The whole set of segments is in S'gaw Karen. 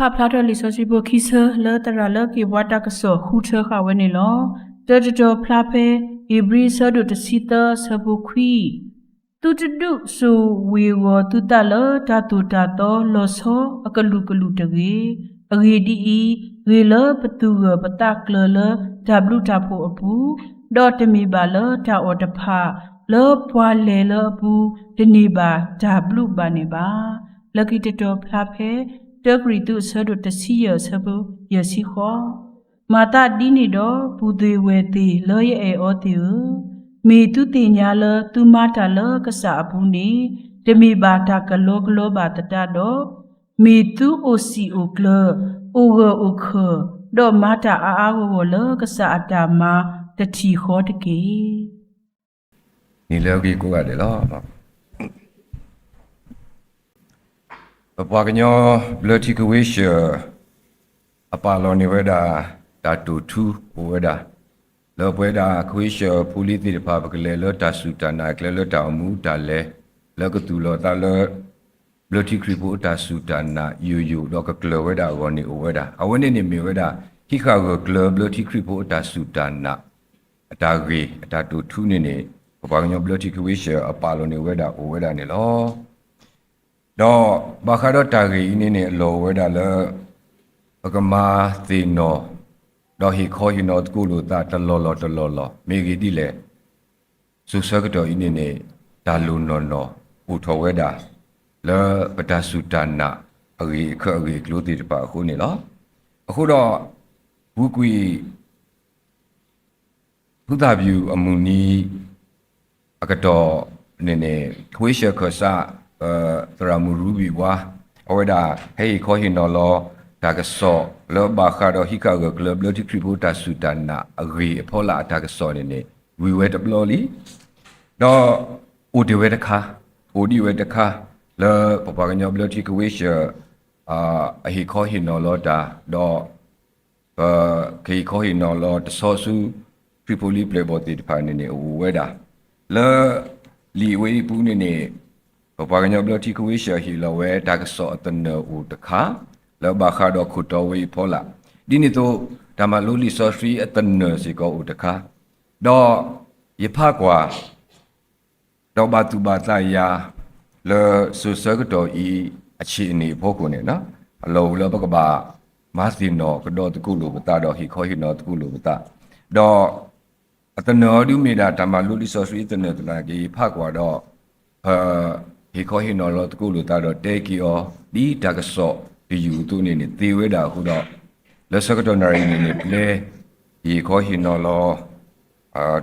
ဖးဖျါထီၣ်လံာ်စီဆှံဖိခံဆၢ လၢသရၣ်လၢက့ၤဘှါတၢ်ကစီၣ်ဃုထၢဃာ်ဝဲန့ၣ်လီၤ. တၢတတီၤဖျါဖဲ ဧ့ၤဘြံၤအဆၢဒိၣ်တဆံသၢ အဆၢဖိခွံ, သုတဒုးစိာ်ဝ့ၤဝီၤသုသးလၢတၢ်သိၣ်တၢ်သီလီၤဆီအကလုာ်ကလုာ်တဂ့ၤ. အဂ့ၢ်ဒ်အံၤ, ဂ့ၤလၢပသူၣ်ဂၢၢ်ပသးကျၢၤလၢတၢ်ဘျုးတၢ်ဖှိၣ်အပူၤ, ဒီးတမ့ၢ်ဘၣ်လၢတၢ်အီၣ်တဖၣ်လၢပှၤလဲၤလၢအပူၤ တန့ၢ်ဘၣ်တၢ်ဘျုးဘၣ်န့ၢ်ဘၣ်. လၢခံတတီၤဖျါဖဲ တၢကရံၣ်သူးအဆၢဒိၣ်တဆံယဲၢ်အဆၢဖိယဲၢ်ဆံဃိး, မၤသးဒ်န့ၣ်ဒီး ပုၢ်သ့ၣ်ဝဲၢ်သ့ၣ်လၢယအဲၣ်အီၤသ့ၣ်ဧၢ, မ့ၢ်သုသ့ၣ်ညါလၢသုမၤတၢ်လၢကစၢ်အပူၤန့ၣ် တမ့ၢ်ဘၣ်တၢ်ကလီကလီဘၣ်သတးဒီး, မ့ၢ်သုအိၣ်စံာ်အိၣ်ကျၢၤ, အိၣ်ဂၢၢ်အိၣ်ခၢၣ်, ဒီးမၤတၢ်အါအါဂီၢ်ဂီၢ်လၢကစၢ်အတၢ်မၤတထံၣ်ဃီတက့ၢ်. န့ၣ်လၢအဂ့ၢ်ကိးဂၤဒဲးလီၤ. ပပှၤကညီဘျၢထံခဝ့ၡၢၣ် အပာ်လီၤန့ၢ်ဝဲဒၣ် တၢ်တိာ်ထူအိၣ်ဝဲဒၣ် လၢပဝဲဒၣ်ခဝ့ၡၢၣ်ဖိလံၤသ့ၣ်တဖၣ် ပကလဲၤလၢတၢ်စူၢ်တၢ်နာ်ကျဲလၢတၢ်အိၣ်မူတၢ်လဲၤ လၢကသူၣ်လီၤသးလၢ ဘျၢထံခရံာ်ဖိအတၢ်စူၢ်တၢ်နာ်ယိာ်ယိာ် ဒီးကကျၢၤဝဲဒၣ်အဂီၢ်န့ၣ်အိၣ်ဝဲဒၣ်. အဝဲန့ၣ်န့ၣ်မ့ၢ်ဝဲဒၣ် ဟံးဃာ်ဂၢၢ်ကျၢၤဘျၢထံခရံာ်ဖိအတၢ်စူၢ်တၢ်နာ် အတၢ်ဂ့ၢ် အတၢ်တိာ်ထူန့ၣ်န့ၣ် ပပှၤကညီဘျၢထံခဝ့ၡၢၣ်အပာ်လီၤန့ၢ်ဝဲဒၣ်အိၣ်ဝဲဒၣ်န့ၣ်လီၤ. ဒီးဘၣ်ဃးဒီးတၢ်ဂ့ၢ်အံၤန့ၣ်န့ၣ် အလီၢ်အိၣ်ဝဲဒၣ်လၢ ပကမၤသ့ၣ်နီၣ် ဒီးဟ့ၣ်ခီဟ့ၣ်နီၤသကိးလိာ်သးတလီၢ်လီၢ်တလီၢ်လီၢ် မ့ၢ်ဂ့ၢ်ဒ်လဲၣ်. စိၤဆၢကတီၢ်အံၤန့ၣ်န့ၣ် တၢ်လိၣ်နီၢ်နီၢ်အိၣ်ထီၣ်ဝဲဒၣ် လၢပတၢ်စူၢ်တၢ်နာ်အဂ့ၢ်အခၢၣ်အဂ့ၢ်အကျိၤသ့ၣ်တဖၣ်အဃိန့ၣ်လီၤ. အဃိဒီး ပူၤကွံာ် ဖုသၣ်ပျူၣ်အမုၢ်နံၤ အကတီၢ်န့ၣ်န့ၣ် ခဝ့ၡၢၣ်ခၢၣ်စး သရၣ်မုၣ်ရူဘံၣ်ဝါ အဝဲဒၣ်ဟဲဟ့ၣ်ခီဟ့ၣ်နီၤလီၤ တၢ်ကစီၣ်လၢဘၣ်ဃးဒီးဟံးဃာ်ဂၢၢ်ကျၢၤဘျၢထံခရံာ်ဖိတၢ်စူၢ်တၢ်နာ်အဂ့ၢ်အဖီလာ်အတၢ်ကစီၣ်န့ၣ်န့ၣ် ဝံၤဝဲတဘျီလံ ဒီးအိၣ်တ့ၢ်ဝဲတခါ, အိၣ်ဒံးဝဲတခါ လၢပပှၤကညီဘျၢထံခဝ့ၡၢၣ် အဟ့ၣ်ခီဟ့ၣ်နီၤလီၤတၢ် ဒီး ပကဟ့ၣ်ခီဟ့ၣ်နီၤလီၤတဆီဆူ ခရံာ်ဖိလံၤပျဲၢ်ဘီၣ်သ့ၣ်တဖၣ်န့ၣ်န့ၣ် အိၣ်ဝဲဒၣ် လၢလံာ်ဝဲအံၤပူၤန့ၣ်န့ၣ် ပပှၤကညီဘျၢထံခဝ့ၡၢၣ်ဟ့ၣ်လီၤဝဲတၢ်ကစီၣ်အသနၢၣ်အိၣ်တခါ လၢဘၣ်ဃးဒီးခိၣ်တီဝဲအံၤဖီလာ် ဒ်န့ၣ်အသိး တၢ်မၤလိလံာ်စီဆှံအသနၢၣ်စ့ၢ်ကီးအိၣ်တခါ ဒီးယဖးကွၢ် ဒီးဘၣ်သူၣ်ဘၣ်သးယၤ လၢစိၤဆၢကတီၢ်အံၤအဆ့ၣ်အန့ၣ်အဖီခိၣ်န့ၣ် အလီၢ်အိၣ်လၢပကဘၣ်မၤသ့ၣ်နီၣ်ကဒီးသကိးလိာ်ပသးဒီးဟ့ၣ်ခီဟ့ၣ်နီၤသကိးလိာ်ပသး ဒီးအသနၢၣ်အီၤဒုးမ့ၢ်ဒၣ်တၢ်မၤလိလံာ်စီဆှံအသနၢၣ်သနာ်က့ ယဖးကွၢ်ဒီး ပဟ့ၣ်ခီဟ့ၣ်နီၤလီၤသကိးလိာ်သးဒီးတဲက့ၤအီၤ ဒ်တၢ်ကစီၣ်တယုၢ်အသိးန့ၣ်န့ၣ် သ့ဝဲဒၣ်အဃိဒီး လၢဆၢကတီၢ်နၣ်ရံၣ်န့ၣ်န့ၣ် ပျဲ ယဟ့ၣ်ခီဟ့ၣ်နီၤလီၤ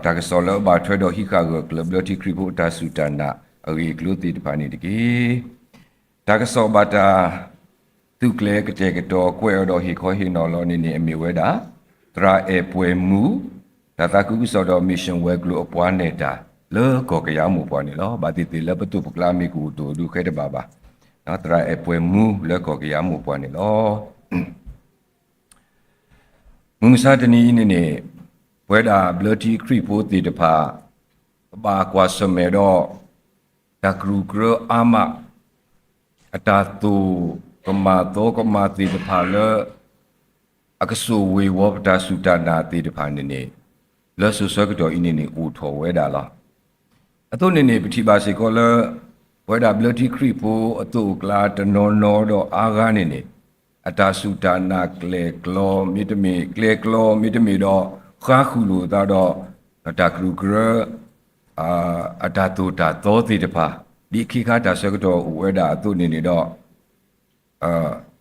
တၢ်ကစီၣ်လၢအဘၣ်ထွဲဒီးဟံးဃာ်ဂၢၢ်ကျၢၤဘျၢထံခရံာ်ဖိအတၢ်စူၢ်တၢ်နာ်အဂ့ၢ်အကျိၤသ့ၣ်တဖၣ်န့ၣ်တက့ၢ်. တၢ်ကစီၣ်ဘၣ်တၢ် သုးကျဲၤကတဲာ်ကတီၤကွဲးအီၤဒီးဟ့ၣ်ခီဟ့ၣ်နီၤလီၤန့ၣ်န့ၣ် အမ့ၢ်ဝဲဒၣ် သရၣ်အဲၣ်ပှဲၤမူ တၢ်သးခုကစီၣ်ဒီး Mission World ကျိာ်အပှၤနဲၣ်တၢ် လၢကီၢ်ကယၤမိၢ်ပှၢ်န့ၣ်လီၤ. ဘၣ်သ့ၣ်သ့ၣ်လၢပသိးပကျါမ့ၢ်ကအိၣ်တအိၣ်ဒုးဃဲတဘၣ်ဘၣ်. သရၣ်အဲၣ်ပှဲၤမူလၢကီၢ်ကယၤမိၢ်ပှၢ်န့ၣ်လီၤ. မုၢ်မဆါတနံၤအံၤန့ၣ်န့ၣ် ပဝဲဒၣ်ဘျၢထံခရံာ်ဖိသ့ၣ်တဖၣ် ပဘၣ်ကွၢ်ဆၢၣ်မဲာ်ဒီး တၢ်ကရူၢ်ကရၢအါမး အတၢ်သိၣ်ကမၣ်သီကမၣ်သ့ၣ်တဖၣ်လၢ အကစိာ်ဝ့ၤဝီၤပတၢ်စူၢ်တၢ်နာ်သ့ၣ်တဖၣ်န့ၣ်န့ၣ် လၢစိၤဆၢကတီၢ်အံၤန့ၣ်န့ၣ် အိၣ်ထီၣ်ဝဲဒၣ်လီၤ. အသိးန့ၣ်န့ၣ် ပထံၣ်ဘၣ်စ့ၢ်ကီးလၢ ပဝဲဒၣ်ဘျၢထံခရံာ်ဖိအသိးအကျါတနီၤနီၤဒီးအါဂၤန့ၣ်န့ၣ် အတၢ်စူၢ်တၢ်နာ်ကျဲၣ်ကျီ မ့တမ့ၢ် ကျဲၣ်ကျီ မ့တမ့ၢ်ဒီး ဃါဃုာ်လိာ်သးဒီး တၢ်ကရူၢ်ကရၢ အတၢ်သိၣ်တၢ်သီသ့ၣ်တဖၣ် ဒ်ခ့ခါတၢ်ဆၢကတီၢ်အိၣ်ဝဲဒၣ်အသိးန့ၣ်န့ၣ်ဒီး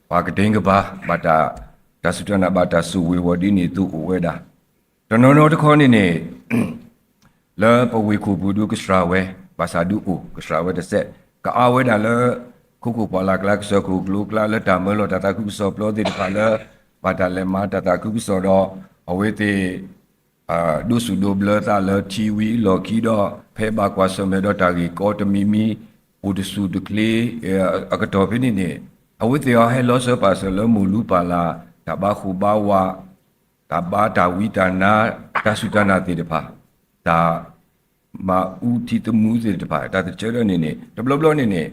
ပှၤကဒဲကဘါ ဘၣ်တၢ် တၢ်စူၢ်တၢ်နာ်ဘၣ်တၢ်စိာ်ဝ့ၤဝီၤဒ်န့ၣ်အသိးအိၣ်ဝဲဒၣ်. တနီၤနီၤတခီန့ၣ်န့ၣ် လၢပဝ့ၢ်ခိၣ်ပူၤဒုးကစှၤဝဲ ဘၣ်ဆၣ်ဒုးအိၣ်ကစှၤဝဲတစဲး ကအါဝဲဒၣ်လၢ ခိခိၣ်ပှၢ်လၢ်ကျါ ကစၢၢ်ခိၣ်ကျိၤကျါ လၢတၢ်မၢလီၤတၢ်သးခုကစီၣ်ပျီသ့ၣ်တဖၣ်လၢ ဘၣ်တၢ်လဲၤမၤတၢ်သးခုကစီၣ်ဒီး အဝဲသ့ၣ် ဒိးစူၣ်ဒိးဘျၢသးလၢထံဝံၤအလီၢ်ခံဒီး ဖဲဘၣ်ကွၢ်ဆၢၣ်မဲာ်ဒီးတၢ်ဂ့ၢ်ကီတမံၤမံၤ အိၣ်တဆူၣ်တချ့ အကတီၢ်ဖဲန့ၣ်န့ၣ် အဝဲသ့ၣ်အီၤဟဲလီၤစၢၤပာ်စၢၤလၢမိၢ်လူၤပၢ်လၢ် တၢ်ဘါဃိၣ်ဘါဝး တၢ်ဘါတၢ်ဝံတၢ်နါ တၢ်စူၢ်တၢ်နာ်သ့ၣ်တဖၣ် တၢ် မၤအူထံသမူသ့ၣ်တဖၣ် တၢ်တဆၢထၢၣ်န့ၣ်န့ၣ် တဘျီဘျီန့ၣ်န့ၣ်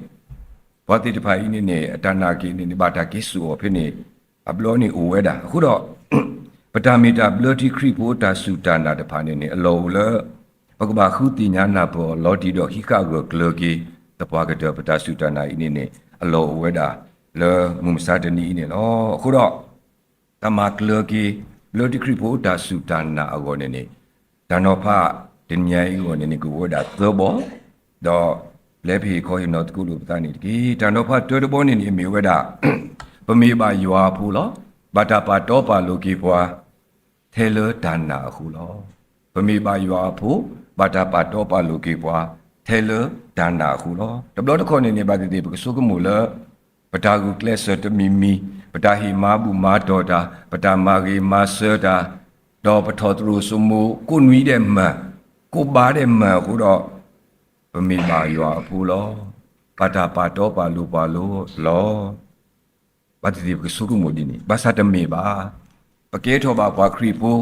ပှၤသ့ၣ်တဖၣ်အံၤန့ၣ်န့ၣ် အတၢ်နာ်က့ၤန့ၣ်န့ၣ် ဘၣ်တၢ်က့ၤစိာ်အီၤဖဲန့ၣ် အဘျီန့ၣ်အိၣ်ဝဲဒၣ်. အဃိဒီး ပတၢ်မ့ၢ်တၢ်ဘျၢထံခရံာ်ဖိတၢ်စူၢ်တၢ်နာ်တဖၣ်န့ၣ်န့ၣ် အလီၢ်အိၣ်လၢ ပကဘၣ်ဃုသ့ၣ်ညါနၢ်ပၢၢ်အီၤလီၤတံၢ်ဒီးဟံးဃာ်ဂၢၢ်ကျၢၤက့ၤ သပှၢ်ကတၢၢ်ပတၢ်စူၢ်တၢ်နာ်အံၤန့ၣ်န့ၣ် အလီၢ်အိၣ်ဝဲဒၣ်လၢမုၢ်မဆါတနံၤအံၤန့ၣ်လီၤ. အဃိဒီး တၢ်မၤကျၢၤက့ၤ ဘျၢထံခရံာ်ဖိတၢ်စူၢ်တၢ်နာ်အဂီၢ်န့ၣ်န့ၣ် တၢ်နီၤဖးတနံၤအံၤအဂီၢ်န့ၣ်န့ၣ် ကအိၣ်ဝဲဒၣ်သၢဘီ, ဒီးပျဲပဟ့ၣ်ခီဟ့ၣ်နီၤသကိးလိာ်ပသးန့ၣ်တက့ၢ်. တၢ်နီၤဖးတၢတဘီန့ၣ်န့ၣ် မ့ၢ်ဝဲဒၣ် ပမ့ၢ်ဘၣ်ယွၤအဖိလီၤ. ဘၣ်တၢ်ပာ်တီပာ်လိၤက့ၤပှၤ ထဲလၢတၢ်နာ်အဃိလီၤ. ပမ့ၢ်ဘၣ်ယွၤအဖိ, ဘၣ်တၢ်ပာ်တီပာ်လိၤက့ၤပှၤ ထဲလၢတၢ်နာ်အဃိလီၤ. တဘျီတခီၣ်န့ၣ်န့ၣ် ဘၣ်သ့ၣ်သ့ၣ် ပကဆိကမိၣ်လၢ ပတၢ်ဂုာ်ကျဲးစၢးတမံၤမံၤ, ပတၢ်ဟ့ၣ်မၤဘူၣ်မၤတီၢ်တၢ်, ပတၢ်မၤဂ့ၤမၤစၢၤတၢ်, ဒီးပထီၣ်သရိာ်စိမိၤ ကိးနွံဒဲးမၢ်, ကိးဘါဒဲးမၢ်အဃိဒီး ပမ့ၢ်ဘၣ်ယွၤအဖိလီၤ. ဘၣ်တၢ်ပာ်တီပာ်လိၤပှၤလီၤ. ဘၣ်သ့ၣ်သ့ၣ် ပကဆိကမိၣ်ဒ်န့ၣ် ဘၣ်ဆၣ်တမ့ၢ်ဘၣ်. ပကဲထီၣ်ဘၣ်ပှၤခရံာ်ဖိ,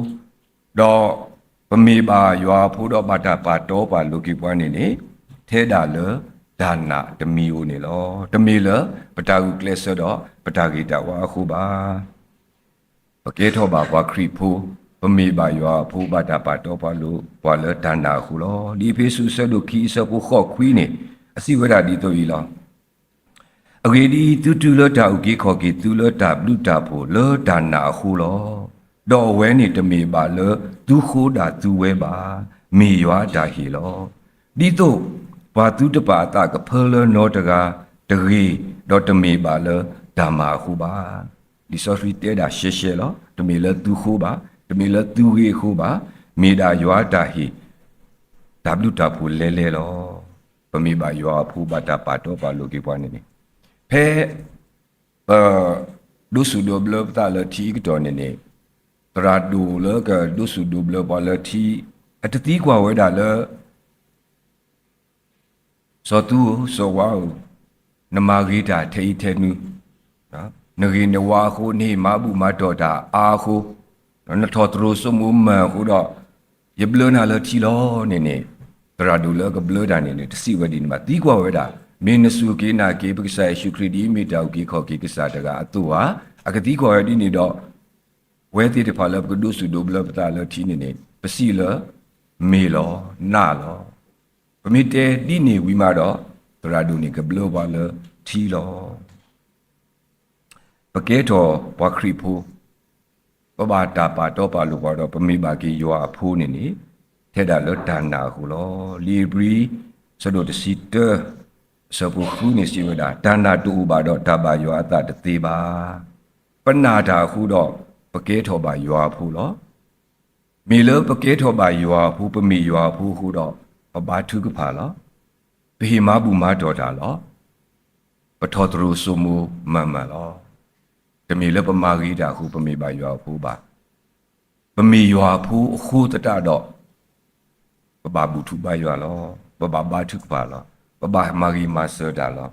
ဒီးပမ့ၢ်ဘၣ်ယွၤအဖိဒီးဘၣ်တၢ်ပာ်တီပာ်လိၤက့ၤပှၤန့ၣ်န့ၣ် ထဲဒၣ်လၢတၢ်နာ်တမံၤဧိၤန့ၣ်လီၤ. တမ့ၢ်လၢပတၢ်ဂုာ်ကျဲးစၢးဒီးပတၢ်ဂ့ၤတၢ်ဝါအဃိဘၣ်. ပကဲထီၣ်ဘၣ်ပှၤခရံာ်ဖိ, ပမ့ၢ်ဘၣ်ယွၤအဖိ ဘၣ်တၢ်ပာ်တီပာ်လိၤပှၤလၢတၢ်နာ်အဃိလီၤ. လံာ်အ့းဖ့းစူးအဆၢဒိၣ်ခံအဆၢဖိဃိးခွံန့ၣ် အစံးဝဲဒၣ်ဒ်သိးအံၤလီၤ. အဂ့ၢ်ဒ်အံၤ, သုတုၤလၢတၢ်အုၣ်က့ၤခီၣ်က့ၤသုလၢတၢ်ဘျုးတၢ်ဖှိၣ်လၢတၢ်နာ်အဃိလီၤ. ဒီးအဝဲန့ၣ်တမ့ၢ်ဘၣ်လၢသုဃိဒၣ်သုဝဲဘၣ်, မ့ၢ်ယွၤအတၢ်ဟ့ၣ်လီၤ. ဒ်သိးပှၤသုတပာ်အသးကဖၢလၢနီတဂၤတဂ့ၤ, ဒီးတမ့ၢ်ဘၣ်လၢတၢ်မၤအဃိဘၣ်. လံာ်စီဆှံတဲဒၣ်ရှဲရှဲလီၤ. တမ့ၢ်လၢသုဃိဘၣ်, တမ့ၢ်လၢသုဂ့ၤအဃိဘၣ်, မ့ၢ်ဒၣ်ယွၤအတၢ်ဟ့ၣ် တၢ်ဘျုးတၢ်ဖှိၣ်လဲၤလဲၤလီၤ. ပမ့ၢ်ဘၣ်ယွၤအဖိဘၣ်တၢ်ပာ်တီပာ်လိၤက့ၤပှၤန့ၣ်န့ၣ်, ဖဲ ပ ဒိးစူၣ်ဒိးဘျၢပသးလၢထံအံၤကတီၢ်န့ၣ်န့ၣ်, သရၣ်ဒိၣ်လၢကဒိးစူၣ်ဒိးဘျၢပှၤလၢထံ အတသံကွၢ်ဝဲဒၣ်လၢ စီၤသူဧၢ, စီၤဝါဧၢ, နမၤဂ့ၤတၢ်ထဲအံၤထဲနုၤ, နဂ့ၤနဝါအဃိ, နဟ့ၣ်မၤဘူၣ်မၤတီၢ်တၢ်အါအဃိ, နထီၣ်သရိာ်စိမိၤမၢ်အဃိဒီး ယဘျၢနၤလၢထံလီၤန့ၣ်န့ၣ်, သရၣ်ဒိၣ်လၢကဘျၢတၢ်န့ၣ်န့ၣ် တစံးဝဲဒ်န့ၣ်ဘၣ်, သံကွၢ်ဝဲဒၣ်, မ့ၢ်နစူၢ်က့ၤနာ်က့ၤ ပကစၢ်ယ့ၣ်ၡူးခရံာ်ဒ်အမ့ၢ်တၢ်အုၣ်က့ၤခီၣ်က့ၤကစၢ်တဂၤအသိးဧါ. အကသံကွၢ်ဝဲဒ်န့ၣ်ဒီး ဝဲသ့ၣ်တဖၣ်လၢပကဒိးစူၣ်ဒိးဘျၢပသးလၢထံန့ၣ်န့ၣ် ပစံးလၢ မ့ၢ်လီၤ, နးလီၤ. ပမ့ၢ်တဲဒ်န့ၣ်ဝံၤမးဒီး သရၣ်ဒိၣ်န့ၣ်ကဘျၢပှၤလၢထံလီၤ. ပကဲထီၣ်ပှၤခရံာ်ဖိ, ပဘၣ်တၢ်ပာ်တီပာ်လိၤပှၤဒီး ပမ့ၢ်ဘၣ်က့ၤယွၤအဖိန့ၣ်န့ၣ် ထဲဒၣ်လၢတၢ်နာ်အဃိလီၤ. လံာ်ဧ့ၤဘြံၤ အဆၢဒိၣ်တဆံတၢ အဆၢဖိဃုန့ၣ်စံးဝဲဒၣ်, တၢ်နာ်တအိၣ်ဘၣ်ဒီး တၢ်ဘၣ်ယွၤအသးတသ့ဘၣ်. ပနာ်တၢ်အဃိဒီး ပကဲထီၣ်ဘၣ်ယွၤအဖိလီၤ. မ့ၢ်လၢပကဲထီၣ်ဘၣ်ယွၤအဖိ, ပမ့ၢ်ယွၤအဖိအဃိဒီး ပဘါထုကဖၣ်လီၤ. ပဟ့ၣ်မၤဘူၣ်မၤတီၢ်တၢ်လီၤ. ပထီၣ်သရိာ်စိမိၤမၢ်မၢ်လီၤ. တမ့ၢ်လၢပမၤဂ့ၤတၢ်အဃိ ပမ့ၢ်ဘၣ်ယွၤအဖိဘၣ်. ပမ့ၢ်ယွၤအဖိအဃိသတးဒီး ပဘၣ်ဘူၣ်ထီၣ်ဘါယွၤလီၤ. ပဘၣ်ဘါထုကဖၣ်လီၤ. ပဘၣ်မၤဂ့ၤမၤစၢၤတၢ်လီၤ.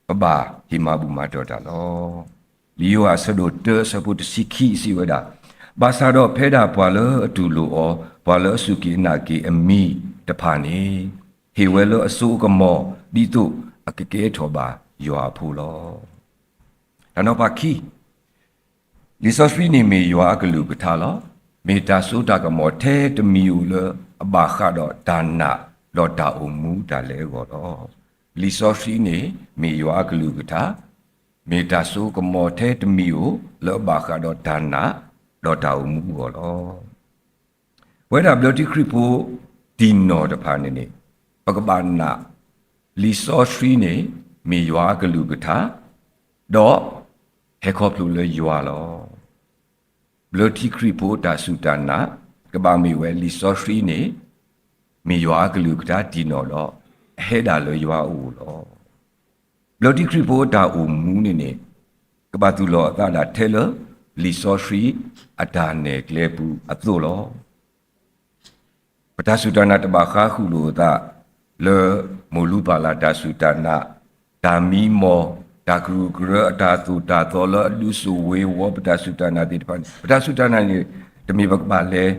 ပဘၣ်ဟ့ၣ်မၤဘူၣ်မၤတီၢ်တၢ်လီၤ. လံာ်ယိၤဟၣ်အဆၢဒိၣ်တၢ အဆၢဖိတဆံခံစံးဝဲဒၣ်, ဘၣ်ဆၣ်ဒီးဖဲဒၣ်ပှၤလၢအတူၢ်လိာ်အီၤ, ပှၤလၢအစူၢ်က့ၤနာ်က့ၤအမံၤတဖၣ်န့ၣ် ဟ့ၣ်ဝဲလၢအစိအကမီၤ ဒ်သိးအကကဲထီၣ်ဘၣ်ယွၤအဖိလီၤ. တၢ်နီၤဖးခံ, လံာ်စီဆှံန့ၣ်မ့ၢ်ယွၤအကလုၢ်ကထါလီၤ. မ့ၢ်တၢ်စိတၢ်ကမီၤထဲတမံၤဧိၤလၢအဘၣ်ဃးဒီးတၢ်နာ်ဒီးတၢ်အိၣ်မူတၢ်လဲၤအဂီၢ်လီၤ. လံာ်စီဆှံန့ၣ်မ့ၢ်ယွၤအကလုၢ်ကထါ, မ့ၢ်တၢ်စိကမီၤထဲတမံၤဧိၤလၢအဘၣ်ဃးဒီးတၢ်နာ်ဒီးတၢ်အိၣ်မူအဂီၢ်လီၤ. ပဝဲဒၣ်ဘျၢထံခရံာ်ဖိတံၢ်နီၢ်တဖၣ်န့ၣ်န့ၣ် ပကဘၣ်နာ် လံာ်စီဆှံန့ၣ် မ့ၢ်ယွၤအကလုၢ်ကထါ, ဒီးဟဲခီဖျိလၢယွၤလီၤ. ဘျၢထံခရံာ်ဖိတၢ်စူၢ်တၢ်နာ် ကဘၣ်မ့ၢ်ဝဲလံာ်စီဆှံန့ၣ် မ့ၢ်ယွၤအကလုၢ်ကထါတံၢ်နီၢ်ဒီး အဟဲဒၣ်လၢယွၤအအိၣ်လီၤ. ဘျၢထံခရံာ်ဖိအတၢ်အိၣ်မူန့ၣ်န့ၣ် ကဘၣ်သူၣ်လီၤအသးဒၣ်ထဲလၢ လံာ်စီဆှံအ အတၢ်နဲၣ်ကျဲပူၤအသိးလီၤ. ပတၢ်စူၢ်တၢ်နာ်တဘၣ်ဃါဃုာ်လိာ်အသး လၢမိၢ်လူပၢ်လၢ်တၢ်စူၢ်တၢ်နာ်, တၢ်မံမီၢ်, တၢ်ကရူၢ်ကရၢ, အတၢ်သိၣ်တၢ်သီလၢအဒုးစိာ်ဝ့ၤဝီၤပတၢ်စူၢ်တၢ်နာ်သ့ၣ်တဖၣ်န့ၣ်, ပတၢ်စူၢ်တၢ်နာ်န့ၣ် တမ့ၢ်ပကဘၣ်လဲၤ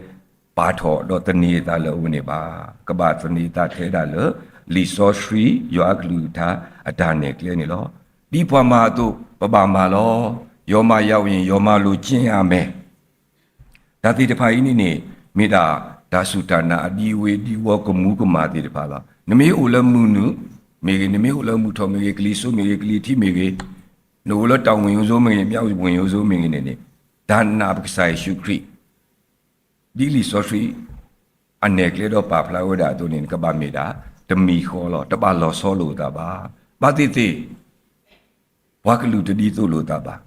ပာ်ထီၣ်ဒီးသန့ၤအသးလၢအဝဲန့ၣ်ဘၣ်. ကဘၣ်သန့ၤအသးထဲဒၣ်လၢ လံာ်စီဆှံယွၤအကလုၢ်ကထါအတၢ်နဲၣ်ကျဲန့ၣ်လီၤ. ဒ်ပှၤမၤအသိး ပဘၣ်မၤလီၤ. ယွၤမၤယၤဝံၤ ယွၤမၤလိာ်က့ၤအမဲာ် တၢ်သ့ၣ်တဖၣ်အံၤန့ၣ်န့ၣ် မ့ၢ်ဒၣ်တၢ်စူၢ်တၢ်နာ်အဒံဝ့ဒံဝီကမူကမၣ်သ့ၣ်တဖၣ်လီၤ. နမ့ၢ်အိၣ်လၢမုၢ်နုာ်မ့ၢ်ဂ့ၤ, နမ့ၢ်အိၣ်လၢမုၢ်ထီၣ်မ့ၢ်ဂ့ၤ, ကလံၤစိးမ့ၢ်ဂ့ၤ, ကလံၤထံးမ့ၢ်ဂ့ၤ, နအိၣ်လၢတၢ်ဝ့ၢ်ယိၤစိမ့ၢ်ဂ့ၤ, မ့ၢ်ဝ့ၢ်ယိၤစိမ့ၢ်ဂ့ၤန့ၣ်န့ၣ်, တၢ်နာ်ပကစၢ်ယ့ၣ်ၡူးခရံာ် ဒ်လံာ်စီဆှံ အနဲၣ်ကျဲဒီးပာ်ဖျါဝဲဒၣ်အသိးန့ၣ် ကဘၣ်မ့ၢ်ဒၣ်တမံၤဃီလီၤ. တဘၣ်လီၤဆီလိာ်အသးဘၣ်. ဘၣ်သ့ၣ်သ့ၣ် ပှၤကလုာ်တဒ်သိးလိာ်သးဘၣ်.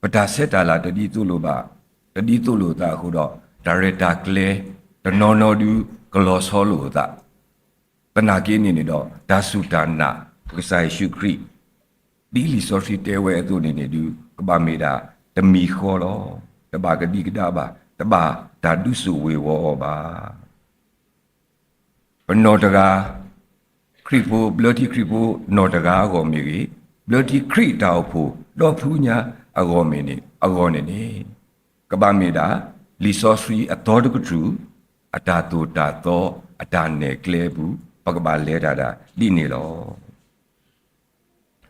ပတၢ်ဆဲးတၢ်လၤတဒ်သိးလိာ်ဘၣ်, တဒ်သိးလိာ်အသးအဃိဒီး တၢ်ရဲၣ်တၢ်ကျဲၤတနီၤနီၤဒုးကလီၤဆီလိာ်အသး. သနာ်က့န့ၣ်န့ၣ်ဒီး တၢ်စူၢ်တၢ်နာ် ပကစၢ်ယ့ၣ်ၡူးခရံာ် ဒ်လံာ်စီဆှံတဲဝဲအသိးန့ၣ်န့ၣ်ဒုး ကဘၣ်မ့ၢ်ဒၣ်တမံၤဃီလီၤ. တဘၣ်ကဒံကဒါဘၣ်, တဘၣ်တၢ်ဒုးစိာ်ဝ့ၤဝီၤအီၤဘၣ်. ပနီၢ်တဂၤ ခရံာ်ဖိ ဘျၢထံခရံာ်ဖိနီၢ်တဂၤအဂီၢ်မ့ၢ်ဂ့ၤ, ဘျၢထံခရံာ်တၢ်အိၣ်ဖှိၣ်ဒီဖုညါအဂီၢ်မ့ၢ်န့ၣ်, အဂီၢ်န့ၣ်န့ၣ်, ကဘၣ်မ့ၢ်ဒၣ် လံာ်စီဆှံအသီတကတြူၢ် အတၢ်သိၣ်တၢ်သီ အတၢ်နဲၣ်ကျဲအပူၤ ပကဘၣ်လဲၤတၢ်ဒၣ်ဒ်န့ၣ်လီၤ.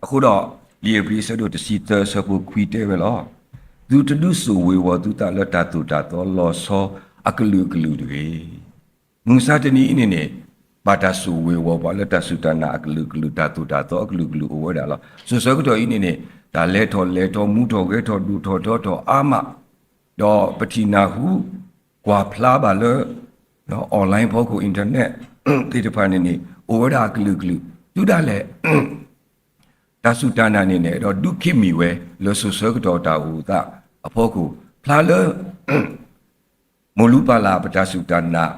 အဃိဒီး လံာ်ဧ့ၤဘြံၤအဆၢဒိၣ်တဆံသၢအဆၢဖိခွံတဲဝဲလီၤ. သုတဒုးစိာ်ဝ့ၤဝီၤသုသးလၢတၢ်သိၣ်တၢ်သီလီၤဆီအကလုာ်ကလုာ်တဂ့ၤ. မုၢ်မဆါတနံၤအံၤန့ၣ်န့ၣ် ဘၣ်တၢ်စိာ်ဝ့ၤဝီၤပှၤလၢတၢ်စူၢ်တၢ်နာ်အကလုာ်ကလုာ် တၢ်သိၣ်တၢ်သီအကလုာ်ကလုာ်အိၣ်ဝဲဒၣ်လီၤ. စိၤဆၢကတီၢ်အံၤန့ၣ်န့ၣ် တၢ်လဲၤထီၣ်လဲၤထီၣ် မူထီၣ်ဂဲၤထီၣ် ဒိၣ်ထီၣ်ထီထီၣ်အါမး, ဒီးပထံၣ်နၢ်ဟူ ကွၢ်ဖျါဘၣ်လၢ online ဖီခိၣ် internet သ့ၣ်တဖၣ်န့ၣ်န့ၣ် အိၣ်ဝဲဒၣ်အကလုာ်ကလုာ် တုၤဒၣ်လဲာ် တၢ်စူၢ်တၢ်နာ်န့ၣ်န့ၣ် အဲၣ်ဒိးဒုးခံးမံၤဝဲ လၢစိၤဆၢကတီၢ်တၢ်အိၣ်သးအဖီခိၣ် ဖျါလၢ မိၢ်လူပၢ်လၢ်ပတၢ်စူၢ်တၢ်နာ်,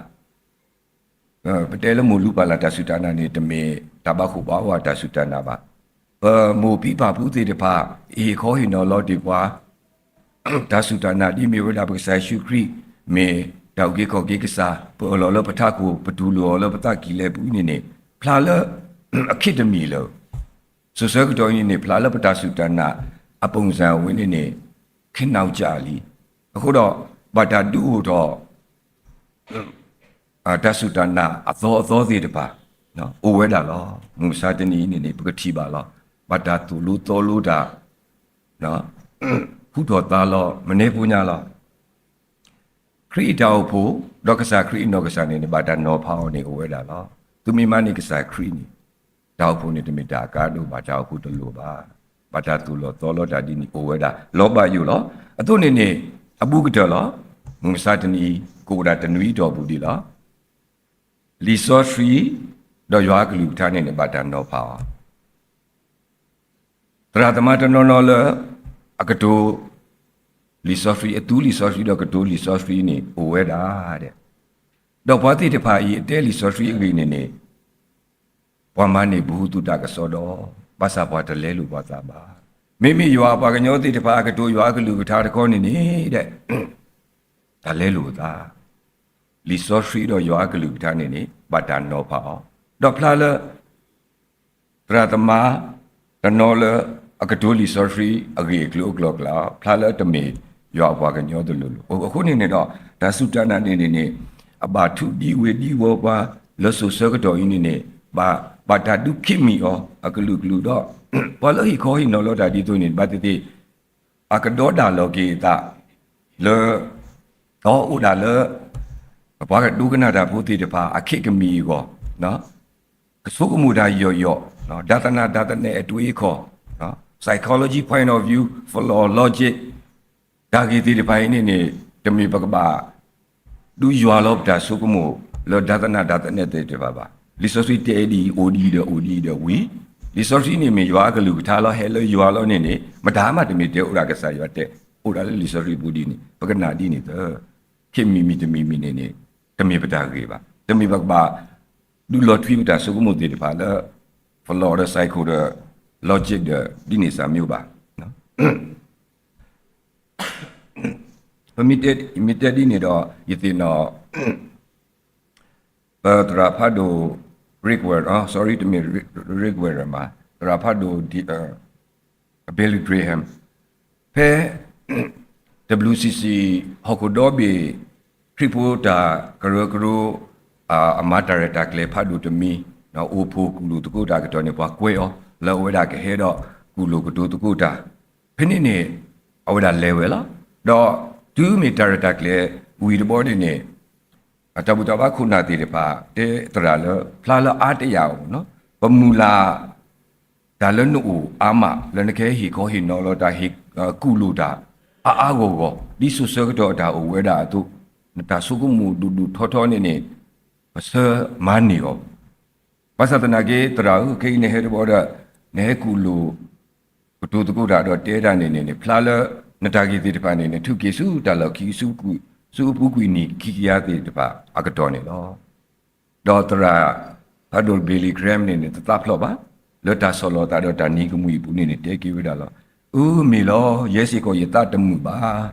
ပတဲလၢမိၢ်လူပၢ်လၢ်တၢ်စူၢ်တၢ်နာ်န့ၣ် တမ့ၢ်တၢ်ဘၣ်ဃိၣ်ဘၣ်ဝါတၢ်စူၢ်တၢ်နာ်ဘၣ်. ပမိၢ်ဖံပၢ်ဖုသ့ၣ်တဖၣ် ဟ့ၣ်ခီဟ့ၣ်နီၤလီၤတ့ၢ်ပှၤ တၢ်စူၢ်တၢ်နာ်ဒ်မ့ၢ်ဝဲဒၣ်ပကစၢ်ယ့ၣ်ၡူးခရံာ် မ့ၢ်တၢ်အုၣ်က့ၤခီၣ်က့ၤကစၢ် ပအၢၣ်လီၤလၢပထးခိၣ် ပတူၢ်လိာ်အီၤလၢပသးကံၢ်လဲပူၤန့ၣ်န့ၣ် ဖျါလၢ အခ့တမံၤလၢ စိၤဆၢကတီၢ်အံၤန့ၣ်န့ၣ် ဖျါလၢပတၢ်စူၢ်တၢ်နာ် အပုံစံဝဲန့ၣ်န့ၣ် ခဲနဝ်ကၢ်လံ. အဃိဒီး ဘၣ်တၢ်ဒုးအိၣ်ထီၣ် တၢ်စူၢ်တၢ်နာ်အသီအသီသ့ၣ်တဖၣ် အိၣ်ဝဲဒၣ်လီၤ. မုၢ်မဆါတနံၤအံၤန့ၣ်န့ၣ် ပကထံၣ်ဘၣ်လီၤ. ဘၣ်တၢ်သိၣ်လိသီလိတၢ် ဟူထီၣ်သါလီၤ မနုၤဖိညါလီၤ. ခရံာ်အတၢ်အိၣ်ဖှိၣ် ဒီးကစၢ်ခရံာ်အနီၢ်ကစၢ်န့ၣ်န့ၣ် ဘၣ်တၢ်နီၤဖးအီၤန့ၣ်အိၣ်ဝဲဒၣ်လီၤ. သုမ့ၢ်မၤန့ၢ်ကစၢ်ခရံာ်န့ၣ် တၢ်အိၣ်ဖှိၣ်န့ၣ်တမ့ၢ်တၢ်အကါဒိၣ်ဘၣ်, တၢ်အိၣ်ဖှိၣ်တလိၣ်ဘၣ်. ဘၣ်တၢ်သိၣ်လီၤသီလီတၢ်ဒ်န့ၣ်အိၣ်ဝဲဒၣ် လီၤဘၣ်ယိၣ်လီၤ. အသိးန့ၣ်န့ၣ် အဘူးကတၢၢ်လီၤ. မုၢ်မဆါတနံၤအံၤ ကအိၣ်ဒၣ်တနွံအတီၢ်ပူၤဒံးလီၤ. လံာ်စီဆှံ ဒီးယွၤအကလုၢ်ကထါန့ၣ်န့ၣ် ဘၣ်တၢ်နီၤဖးအီၤ သရၣ်သမါတနီၤနီၤလၢ အကတိၤလံာ်စီဆှံ အသူလံာ်စီဆှံဒီးကတိၤလံာ်စီဆှံန့ၣ် အိၣ်ဝဲဒၣ်ဒဲး. ဒီးပှၤသ့ၣ်တဖၣ်အံၤ အတဲလံာ်စီဆှံအဂ့ၢ်န့ၣ်န့ၣ် ပှၤမၤန့ၢ်ပဟူသူၣ်တၢ်ကစီဒီး ဘၣ်ဆၣ်ပှၤတလဲလိာ်ပှၤသးဘၣ်. မ့မ့ၢ်ယွၤအပှၤကညီသ့ၣ်တဖၣ် အကတိၤယွၤအကလုၢ်ကထါတခီန့ၣ်န့ၣ်ဒဲး တၢ်လဲလိာ်အသး လံာ်စီဆှံဒီးယွၤအကလုၢ်ကထါန့ၣ်န့ၣ် ဘၣ်တၢ်နီၤဖးအီၤ, ဒီးဖျါလၢ သရၣ်သမါတနီၤလၢ အကတိၤလံာ်စီဆှံအဂ့ၢ်အကျိၤအကျိၤအကျဲ ဖျါလၢတမ့ၢ်ယွၤအပှၤကညီတလိၤလိၤ. အဃိန့ၣ်န့ၣ်ဒီး တၢ်စူၢ်တၢ်နာ်န့ၣ်န့ၣ်န့ၣ် အဘၣ်ထုးဒံဝ့ၤဒံဝီၤပှၤ လၢစိၤဆၢကတီၢ်အံၤန့ၣ်န့ၣ် ဘၣ်တၢ်ဒုးခံးမံၤအီၤအကလုာ်ကလုာ်ဒီး ပှၤလၢဟ့ၣ်ခီဟ့ၣ်နီၤလီၤတၢ်ဒ်သိးန့ၣ် ဘၣ်သ့ၣ်သ့ၣ် အကဒီဒၣ်လီၤက့ၤအသး လၢ ဒီးအိၣ်ဒၣ်လၢ ပှၤကဒိကနၣ်တၢ်ဖိသ့ၣ်တဖၣ် အခ့ၣ်ကမံၤအဂီၢ် ကဆိကမိၣ်တၢ်ယီၢ်ယီၢ် ဒါသနၢ်ဒါသနဲၣ်အတွေးအခေါ် psychology point of view, philology တၢ်ဂ့ၢ်သ့ၣ်တဖၣ်အံၤန့ၣ်န့ၣ် တမ့ၢ်ပကဘၣ် ဒုးယွၤလီၤပတၢ်ဆိကမိၣ်လၢဒါသနၢ်ဒါသနဲၣ်သ့ၣ်တဖၣ်ဘၣ်. လံာ်စီဆှံတဲဒ်အံၤ အိၣ်ဒ်အံၤဒီး အိၣ်ဒ်အံၤဒီးဝံၤ, လံာ်စီဆှံန့ၣ်မ့ၢ်ယွၤအကလုၢ်ကထါလီၤ ဟဲလၢယွၤလီၤန့ၣ်န့ၣ် မတၤမးတမ့ၢ်တဲအိၣ်ဒၣ်ကစၢ်ယွၤတဲ အိၣ်ဒၣ်လၢလံာ်စီဆှံပူၤဒ်န့ၣ် ပကနၣ်ဒ်န့ၣ်သၢ ခ့ၣ်မံၤမံၤတမံၤမံၤန့ၣ်န့ၣ် တမ့ၢ်ပတၢ်ဂ့ၢ်ဘၣ်. တမ့ၢ်ပကဘၣ် ဒုးလီၤထွံပတၢ်ဆိကမိၣ်သ့ၣ်တဖၣ်လၢ philo ဒီး psycho ဒီး logic ဒီး ဒ်န့ၣ်စၢ်မ့ၢ်ဘၣ်. မ့ၢ်တဲဒ်န့ၣ်ဒီး ယသ့ၣ်နီၣ် ပသရၣ်ဖးဒိၣ် Rick Warren, sorry, တမ့ၢ် Rick Warren ဘၣ်, သရၣ်ဖးဒိၣ် Billy Graham ဖဲ W C C ဟီၣ်ခိၣ်ဒီဘ့ၣ် ခရံာ်ဖိတၢ်ကရၢကရိ အမၤတၢ်ရဲၣ်တၢ်ကျဲၤဖးဒိၣ်တမံၤ အိၣ်ဖှိၣ်ကူၣ်လိာ်သကိးတၢ်အကတီၢ်န့ၣ် ပှၤကွဲးအီၤ လၢအဝဲဒၣ်ကဟဲဒီးကူၣ်လိာ်ကတိၤသကိးတၢ် ဖဲန့ၣ်န့ၣ် အဝဲဒၣ်လဲၤဝဲလီၤ. ဒီးတုၤမ့ၢ်တၢ်ရဲၣ်တၢ်ကျဲၤဝံၤတဘျီန့ၣ်န့ၣ် အတၢ်ဘူၣ်တၢ်ဘါခိၣ်နၢ်သ့ၣ်တဖၣ် တဲသရၣ်လၢ ဖျါလၢအါတယၢ်အီၤ, ပမုၢ်လၢ် တၢ်လၢနအိၣ်အါမး လၢနကဟဲဟ့ၣ်ခီဟ့ၣ်နီၤလီၤတၢ် ဟ့ၣ်ကူၣ်လိာ်တၢ် အါအါဂီၢ်ဂီၢ် ဒ်စိၤဆၢကတီၢ်အတၢ်အိၣ်ဝဲဒၣ်အသိး, နတၢ်ဆိကမိၣ်ဒိၣ်ဒိၣ်ထီထီန့ၣ်န့ၣ် ပဆၢမၤန့ၢ်အီၤ. ဘၣ်ဆၣ်သနာ်က့ သရၣ်ဧၢ, ခဲအံၤနဟဲတဘျီဒီး နဟဲကူၣ်လိာ်ကတိၤသကိးတၢ်ဒီးတဲတၢ်န့ၣ်န့ၣ်န့ၣ် ဖျါလၢနတၢ်ဂ့ၢ်သ့ၣ်တဖၣ်န့ၣ်န့ၣ် ထုးက့ၤဆူတၢ်လီၢ်ခံ ဆူပူၤကွံာ်နံၣ်ခံကယၤသ့ၣ်တဖၣ်အကတီၢ်န့ၣ်လီၤ. ဒီးသရၣ်ဖးဒိၣ် Billy Graham န့ၣ်န့ၣ် တသးဖျိးဘၣ် လၢတၢ်ဆီၣ်လီၤသးဒီးတၢ်နံၤကမှံအပူၤန့ၣ်န့ၣ် တဲက့ၤဝဲဒၣ်လီၤ. အၢ မ့ၢ်လီၤ, ယဲစ့ၢ်ကီးယသးတမုာ်ဘၣ်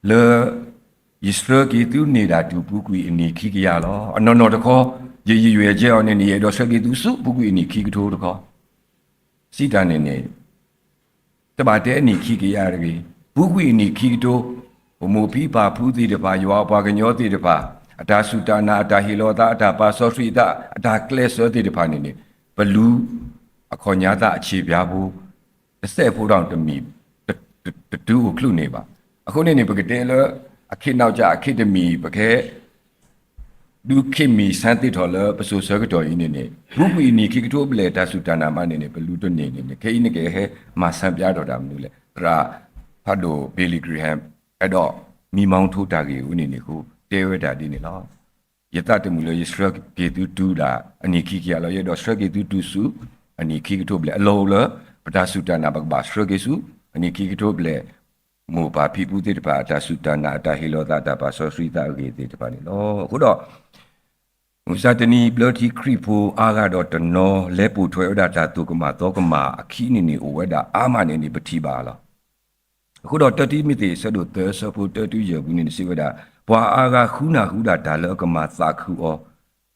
လၢ ယဆှၢက့ၤသုန့ၢ်ဒၣ်တုၤပူၤကွံာ်အနံၣ်ခံကယၤလီၤ. အနီၢ်နီၢ်တခီ ယရည်ရွယ်ချက်အီၤန့ၣ်န့ၣ် ယအဲၣ်ဒိးဆှၢက့ၤသုဆူပူၤကွံာ်အနံၣ်ခံကထိတခီ စံးတၢ်န့ၣ်န့ၣ် တဘၣ်တဲအနံၣ်ခံကယၤတဂ့ၤ, ပူၤကွံာ်အနံၣ်ခံကထိ ပမိၢ်ဖံပၢ်ဖုသ့ၣ်တဖၣ် ယွၤအပှၤကညီသ့ၣ်တဖၣ် အတၢ်စူၢ်တၢ်နာ် အတၢ်ဟ့ၣ်လီၤသး အတၢ်ပာ်စီဆှံသး အတၢ်ကျဲးစၢးသ့ၣ်တဖၣ်န့ၣ်န့ၣ် ပလူၤအခီၣ်ညါသးအဆံးပျါဖိ တစဲးဖိဒီးတမံၤ တတုၤအိၣ်ချုးန့ၣ်ဘၣ်. အဃိန့ၣ်န့ၣ် ပကတဲလၢ အခ့နီၢ်ကၠၢ်အခ့တမံၤ ပကဟဲ ဒုးခ့မံၤဆၢသ့ၣ်ထီၣ်လၢပစိၤဆၢကတီၢ်အံၤန့ၣ်န့ၣ် ပူၤကွံာ်အနံၣ်ခံကထိဘျဲၣ် တၢ်စူၢ်တၢ်နာ်မးန့ၣ်န့ၣ် ပလူၤတန့ၢ်န့ၣ်န့ၣ် ခဲအံၤနကဟဲမၤဆၢပျါထီၣ်တၢ်မနုၤလဲၣ်. သရၣ်ဖးဒိၣ် Billy Graham အဲၣ်ဒိးမံမီထိတၢ်ဂ့ၢ်အံၤန့ၣ်န့ၣ်အဃိ တဲဝဲဒၣ်ဒ်န့ၣ်လီၤ. ယသးတမုာ်လၢယဆှၢက့ၤသုတုၤဒၣ်အနံၣ်ခံကယၤလီၤ. ယအဲၣ်ဒိးဆှၢက့ၤသုတုၤဆူ အနံၣ်ခံကထိဘျဲၣ် အလီၢ်အိၣ်လၢ ပတၢ်စူၢ်တၢ်နာ် ပကဘၣ်ဆှၢက့ၤဆူ အနံၣ်ခံကထိဘျဲၣ် မိၢ်ပၢ်ဖံဖုသ့ၣ်တဖၣ် အတၢ်စူၢ်တၢ်နာ် အတၢ်ဟ့ၣ်လီၤသး အတၢ်ပာ်စီဆှံသးအဂ့ၢ်သ့ၣ်တဖၣ်န့ၣ်လီၤ. အဃိဒီး မုၢ်မဆါတနံၤ ဘျၢထံခရံာ်ဖိအါဂၤဒီးတနီၤ လဲၤပိာ်ထွဲဝဲဒၣ်တၢ်သိၣ်ကမၣ်သီကမၣ်အခံန့ၣ်န့ၣ် အိၣ်ဝဲဒၣ်အါမးန့ၣ်န့ၣ် ပထံၣ်ဘၣ်လီၤ. အဃိဒီး တၢတံၤမသ့း အဆၢဒိၣ်သၢ အဆၢဖိတၢတုၤယဲၢ်ပူၤန့ၣ်န့ၣ် စံးဝဲဒၣ်, ပှၤအါဂၤဃုနၢ်ဟူဒၣ်တၢ်လၢအကမၤသးခုအီၤ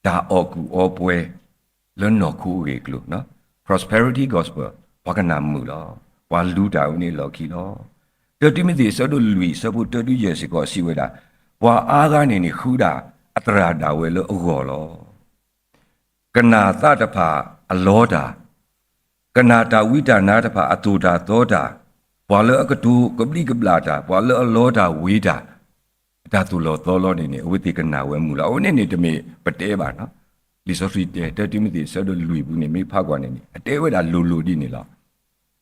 တၢ်အီၣ်ကူၣ်အီပှဲၤ လၢနီၢ်ခိအဂ့ၢ်အကျိၤ, prosperity gospel ပှၤကနၣ်မုာ်လီၤ. ပှၤလူၤတၢ်ဝဲန့ၣ်အလီၢ်ခံလီၤ. တၢတံၤမသ့း အဆၢဒိၣ်လွံၢ် အဆၢဖိတၢတုၤယဲၢ်စ့ၢ်ကီး စံးဝဲဒၣ်, ပှၤအါဂၤန့ၣ်န့ၣ် ဃုဒၣ်အသရၣ်ဒၣ်ဝဲလၢအဂီၢ်လီၤ. ကနၣ်သးတဖၣ်အလီတၢ်, ကနၣ်တၢ်ဝံတၢ်နါတဖၣ်အသိၣ်တၢ်သီတၢ်, ပှၤလၢအကတိၤကဘျံးကဘျၣ်တၢ်, ပှၤလၢအလီတၢ်ဝ့ၤတၢ်, အတၢ်သိၣ်လီၤသီလီၤန့ၣ်န့ၣ် အဝဲသ့ၣ်ကနၣ်ဝဲမုာ်လီၤ. အဝဲန့ၣ်န့ၣ်တမ့ၢ်ပတဲဘၣ်နီၤ, လံာ်စီဆှံတဲ တၢတံၤမသ့း အဆၢဒိၣ်လွံၢ်ပူၤန့ၣ် မ့ၢ်ဖးကွၢ်န့ၣ်န့ၣ် အတဲဝဲဒၣ်လိၤလိၤဒ်န့ၣ်လီၤ.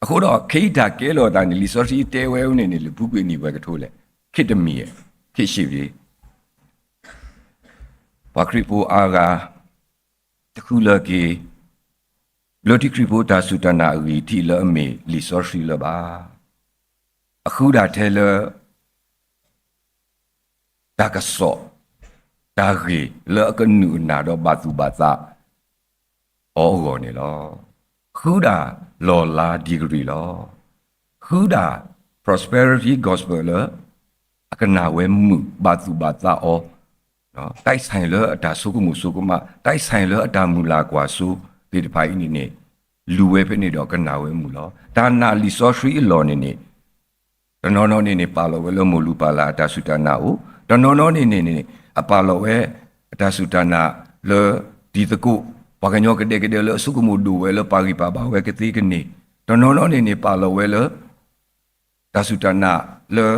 အဃိဒီး ခဲအံၤတၢ်ကဲလီၤသးန့ၣ် လံာ်စီဆှံတဲဝဲန့ၣ်န့ၣ် လၢပူၤကွံာ်နံၣ်ဝဲကထိလဲၣ်, ခ့တမံၤ, ခ့ရှ့ၣ်ပ့ၤ ပှၤခရံာ်ဖိအါဂၤ တဃုလၢက့ၤ ဘျၢထံခရံာ်ဖိတၢ်စူၢ်တၢ်နာ်အဂံၢ်ထံးလၢအမ့ၢ်လံာ်စီဆှံလၢၤဘၣ်. အဃုဒၣ်ထဲလၢ တၢ်ကစီၣ် တၢ်ဂ့ၢ်လၢအကနုာ်အနၢ်ဒီးဘၣ်သူၣ်ဘၣ်သးအီၤအဂီၢ်န့ၣ်လီၤ. ဃုဒၣ်လီၤလး degree လီၤ. ဃုဒၣ် prosperity gospel လၢ အကနၣ်ဝဲမုာ်ဘၣ်သူၣ်ဘၣ်သးအီၤ တိုက်ဆိုင်လၢအတၢ်ဆိကမိၣ်ဆိကမး, တိုက်ဆိုင်လၢအတၢ်မုၢ်လၢ်ကွၢ်စိသ့ၣ်တဖၣ်အံၤန့ၣ်န့ၣ် လူၤဝဲဖဲန့ၣ်ဒီးကနၣ်ဝဲမုာ်လီၤ. တၢ်နာ်လံာ်စီဆှံအလီၢ်န့ၣ်န့ၣ် တနီၤနီၤန့ၣ်န့ၣ် ပာ်လီၤဝဲလၢမိၢ်လူၤပၢ်လၢ်အတၢ်စူၢ်တၢ်နာ်အိၣ်, တနီၤနီၤန့ၣ်န့ၣ်န့ၣ် အပာ်လီၤဝဲအတၢ်စူၢ်တၢ်နာ်လၢတံၤသကိး ပှၤကညီကဒဲကဒဲလၢအဆိကမိၣ်ဒိၣ်ဝဲလၢပာ်ဂံၢ်ပာ်ဘါဝဲကသ့ကန့ၢ်, တနီၤနီၤန့ၣ်န့ၣ် ပာ်လီၤဝဲလၢ တၢ်စူၢ်တၢ်နာ်လၢ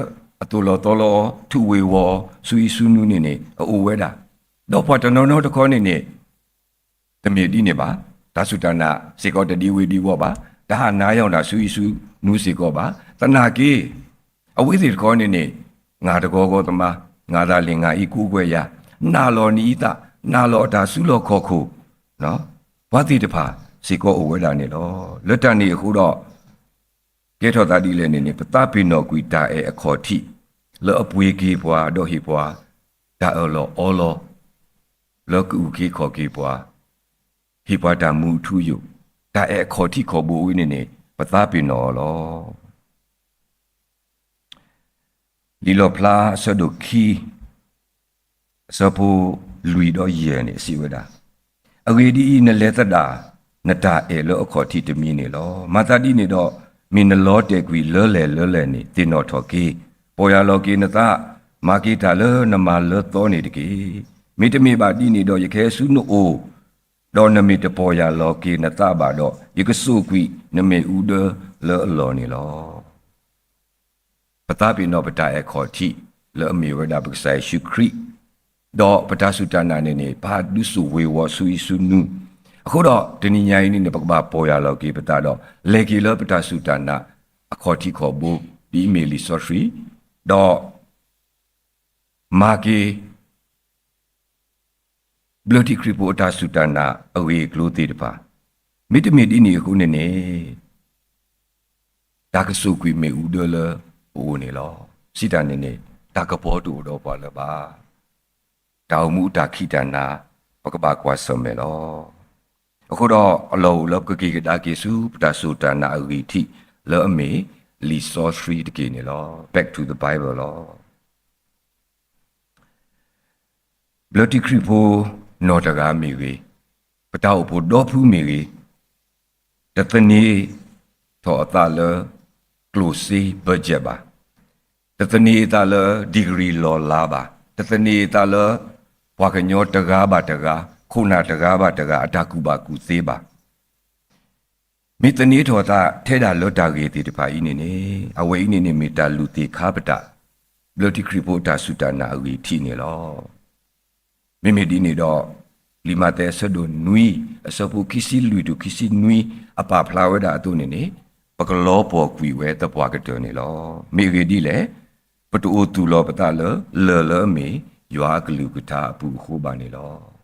အသိၣ်လီၤသီလီၤအီၤ ထူးဝ့ၤဝီၤအီၤ ဆူအံၤဆူနုၤန့ၣ်န့ၣ် အအိၣ်ဝဲဒၣ်, ဒီးပှၤတနီၤနီၤတခီန့ၣ်န့ၣ် တမ့ၢ်ဒ်န့ၣ်ဘၣ်, တၢ်စူၢ်တၢ်နာ်စ့ၢ်ကီးတဒံဝ့ၤဒံဝီၤဘၣ်, တဟးနါယီၢ်တၢ်ဆူအံၤဆူနုၤစ့ၢ်ကီးဘၣ်, သနာ်က့ အဝဲသ့ၣ်တခီန့ၣ်န့ၣ် ငါတဂီၤဂီၤသမါ, ငါသာလျှင် ငါအံးကိုးကွယ်ရာ, နာ်လီၤနအံသၣ်, နာ်လီၤအတၢ်စုလီၢ်ခီၣ်ခိၣ်, ပှၤသ့ၣ်တဖၣ်စ့ၢ်ကီးအိၣ်ဝဲဒၣ်န့ၣ်လီၤ. လၢတၢ်န့ၣ်အဃိဒီး ကဲထီၣ်သးဒ်လဲၣ်န့ၣ်န့ၣ် ပသးပ့ၤနီၣ်ကွံာ်တၢ်အဲၣ်အခီၣ်ထံး လၢအပှ့ၤက့ၤပှၤ ဒီးဟ့ၣ်ပှၤ တၢ်အၢၣ်လီၤအီလီၤ လၢကအုၣ်က့ၤခီၣ်က့ၤပှၤ, ဟ့ၣ်ပှၤတၢ်မူအထူအယိာ်, တၢ်အဲၣ်အခီၣ်ထံးခီၣ်ဘိအံၤန့ၣ်န့ၣ် ပသးပ့ၤနီၣ်အီၤလီၤ. လံာ်လီၣ်ဖျါအဆၢဒိၣ်ခံ အဆၢဖိလွံၢ်ဒီးယဲၢ်န့ၣ် အစံးဝဲဒၣ်, အဂ့ၢ်ဒ်အံၤ, နလဲၤသဒၣ် နတၢ်အဲၣ်လၢအခီၣ်ထံးတမံၤန့ၣ်လီၤ. မၤသးဒ်န့ၣ်ဒီး, မ့ၢ်နလီၤတဲာ်ကွံာ်လၢလဲၣ်လၢလဲၣ်န့ၣ် သ့ၣ်နီၣ်ထီၣ်က့ၤ, ပီၢ်ယၢ်လီၤက့ၤနသး, မၤက့ၤတၢ်လၢနမၤလၢသီန့ၣ်တက့ၢ်. မ့တမ့ၢ်ဘၣ်ဒ်န့ၣ်ဒီး, ယကဟဲဆူနအိၣ်, ဒီးနမ့ၢ်တပီၢ်ယၢ်လီၤက့ၤနသးဘၣ်ဒီး, ယကစိာ်ကွံာ်နမ့ၣ်အူဒၢလၢအလီၢ်န့ၣ်လီၤ. ပသးပ့ၤနီၣ်ပတၢ်အဲၣ်ခီၣ်ထံး လၢအမ့ၢ်ဝဲဒၣ်ပကစၢ်ယ့ၣ်ၡူးခရံာ်, ဒီးပတၢ်စူၢ်တၢ်နာ်န့ၣ်န့ၣ် ပာ်ဒုးစိာ်ဝ့ၤဝီၤဆူအံၤဆူနုၤ, အဃိဒီးတနံၤညါအံၤန့ၣ်န့ၣ် ပကဘၣ်ပီၢ်ယၢ်လီၤက့ၤပသးဒီး လဲၤက့ၤလၢပတၢ်စူၢ်တၢ်နာ်အခီၣ်ထံးခီၣ်ဘိ ဒ်အမ့ၢ်လံာ်စီဆှံ, ဒီး မၤက့ၤ ဘျၢထံခရံာ်ဖိအတၢ်စူၢ်တၢ်နာ်အဂ့ၢ်အကျိၤသ့ၣ်တဖၣ်, မ့တမ့ၢ်ဒ်န့ၣ်အဃိန့ၣ်န့ၣ်, တၢ်ကစိာ်ကွံာ်မ့ၣ်အူဒၢလၢပအိၣ်န့ၣ်လီၤ. စံးတၢ်န့ၣ်န့ၣ်, တၢ်ကပီၤတအိၣ်ဒီးပှၤလၢၤဘၣ်. တၢ်အိၣ်မူအတၢ်ခံးတၢ်နၤ ပကဘၣ်ကွၢ်ဆၢၣ်မဲာ်လီၤ. အဃိဒီးအလီၢ်အိၣ်လၢပကက့ၤကဒါက့ၤဆူ ပတၢ်စူၢ်တၢ်နာ်အဂံၢ်ထံး လၢအမ့ၢ်လံာ်စီဆှံတက့ၢ်န့ၣ်လီၤ. Back to the Bible လီၤ. ဘျၢထံခရံာ်ဖိနီၢ်တဂၤမ့ၢ်ဂ့ၤ, ပတၢ်အိၣ်ဖှိၣ်ဒီဖုမ့ၢ်ဂ့ၤ, တသန့ၤထီၣ်အသးလၢ ကျိၣ်စ့ budget ဘၣ်, တသန့ၤအသးလၢ degree လီၤလးဘၣ်, တသန့ၤအသးလၢ ပှၤကညီတဂၤဘၣ်တဂၤ, ခိၣ်နၢ်တဂၤဘၣ်တဂၤ အတၢ်ကူၣ်ဘၣ်ကူၣ်သ့ဘၣ်. မ့ၢ်သန့ၤထီၣ်အသးထဲဒၣ်လၢတၢ်ဂ့ၢ်သ့ၣ်တဖၣ်အံၤန့ၣ်န့ၣ်, အဝဲအံၤန့ၣ်န့ၣ်မ့ၢ်တၢ်လူၤသ့ၣ်ခါပတၢ် ဘျၢထံခရံာ်ဖိအတၢ်စူၢ်တၢ်နာ်အဂံၢ်ထံးန့ၣ်လီၤ. မ့မ့ၢ်ဒ်န့ၣ်ဒီး, လံာ်မးသဲအဆၢဒိၣ်နွံ အဆၢဖိခံဆံလွံၢ်တုၤခံဆံနွံ အပာ်ဖျါဝဲဒၣ်အသိးန့ၣ်န့ၣ်, ပကလီၤပှီၢ်ကွံာ်ဝဲသပှၢ်ကတၢၢ်န့ၣ်လီၤ. မ့ၢ်အဂ့ၢ်ဒ်လဲၣ်, ပတအိၣ်သူၣ်လီၤပသးလၢ လၢၢ်လၢအမ့ၢ်ယွၤအကလုၢ်ကထါအပူၤအဃိဘၣ်န့ၣ်လီၤ.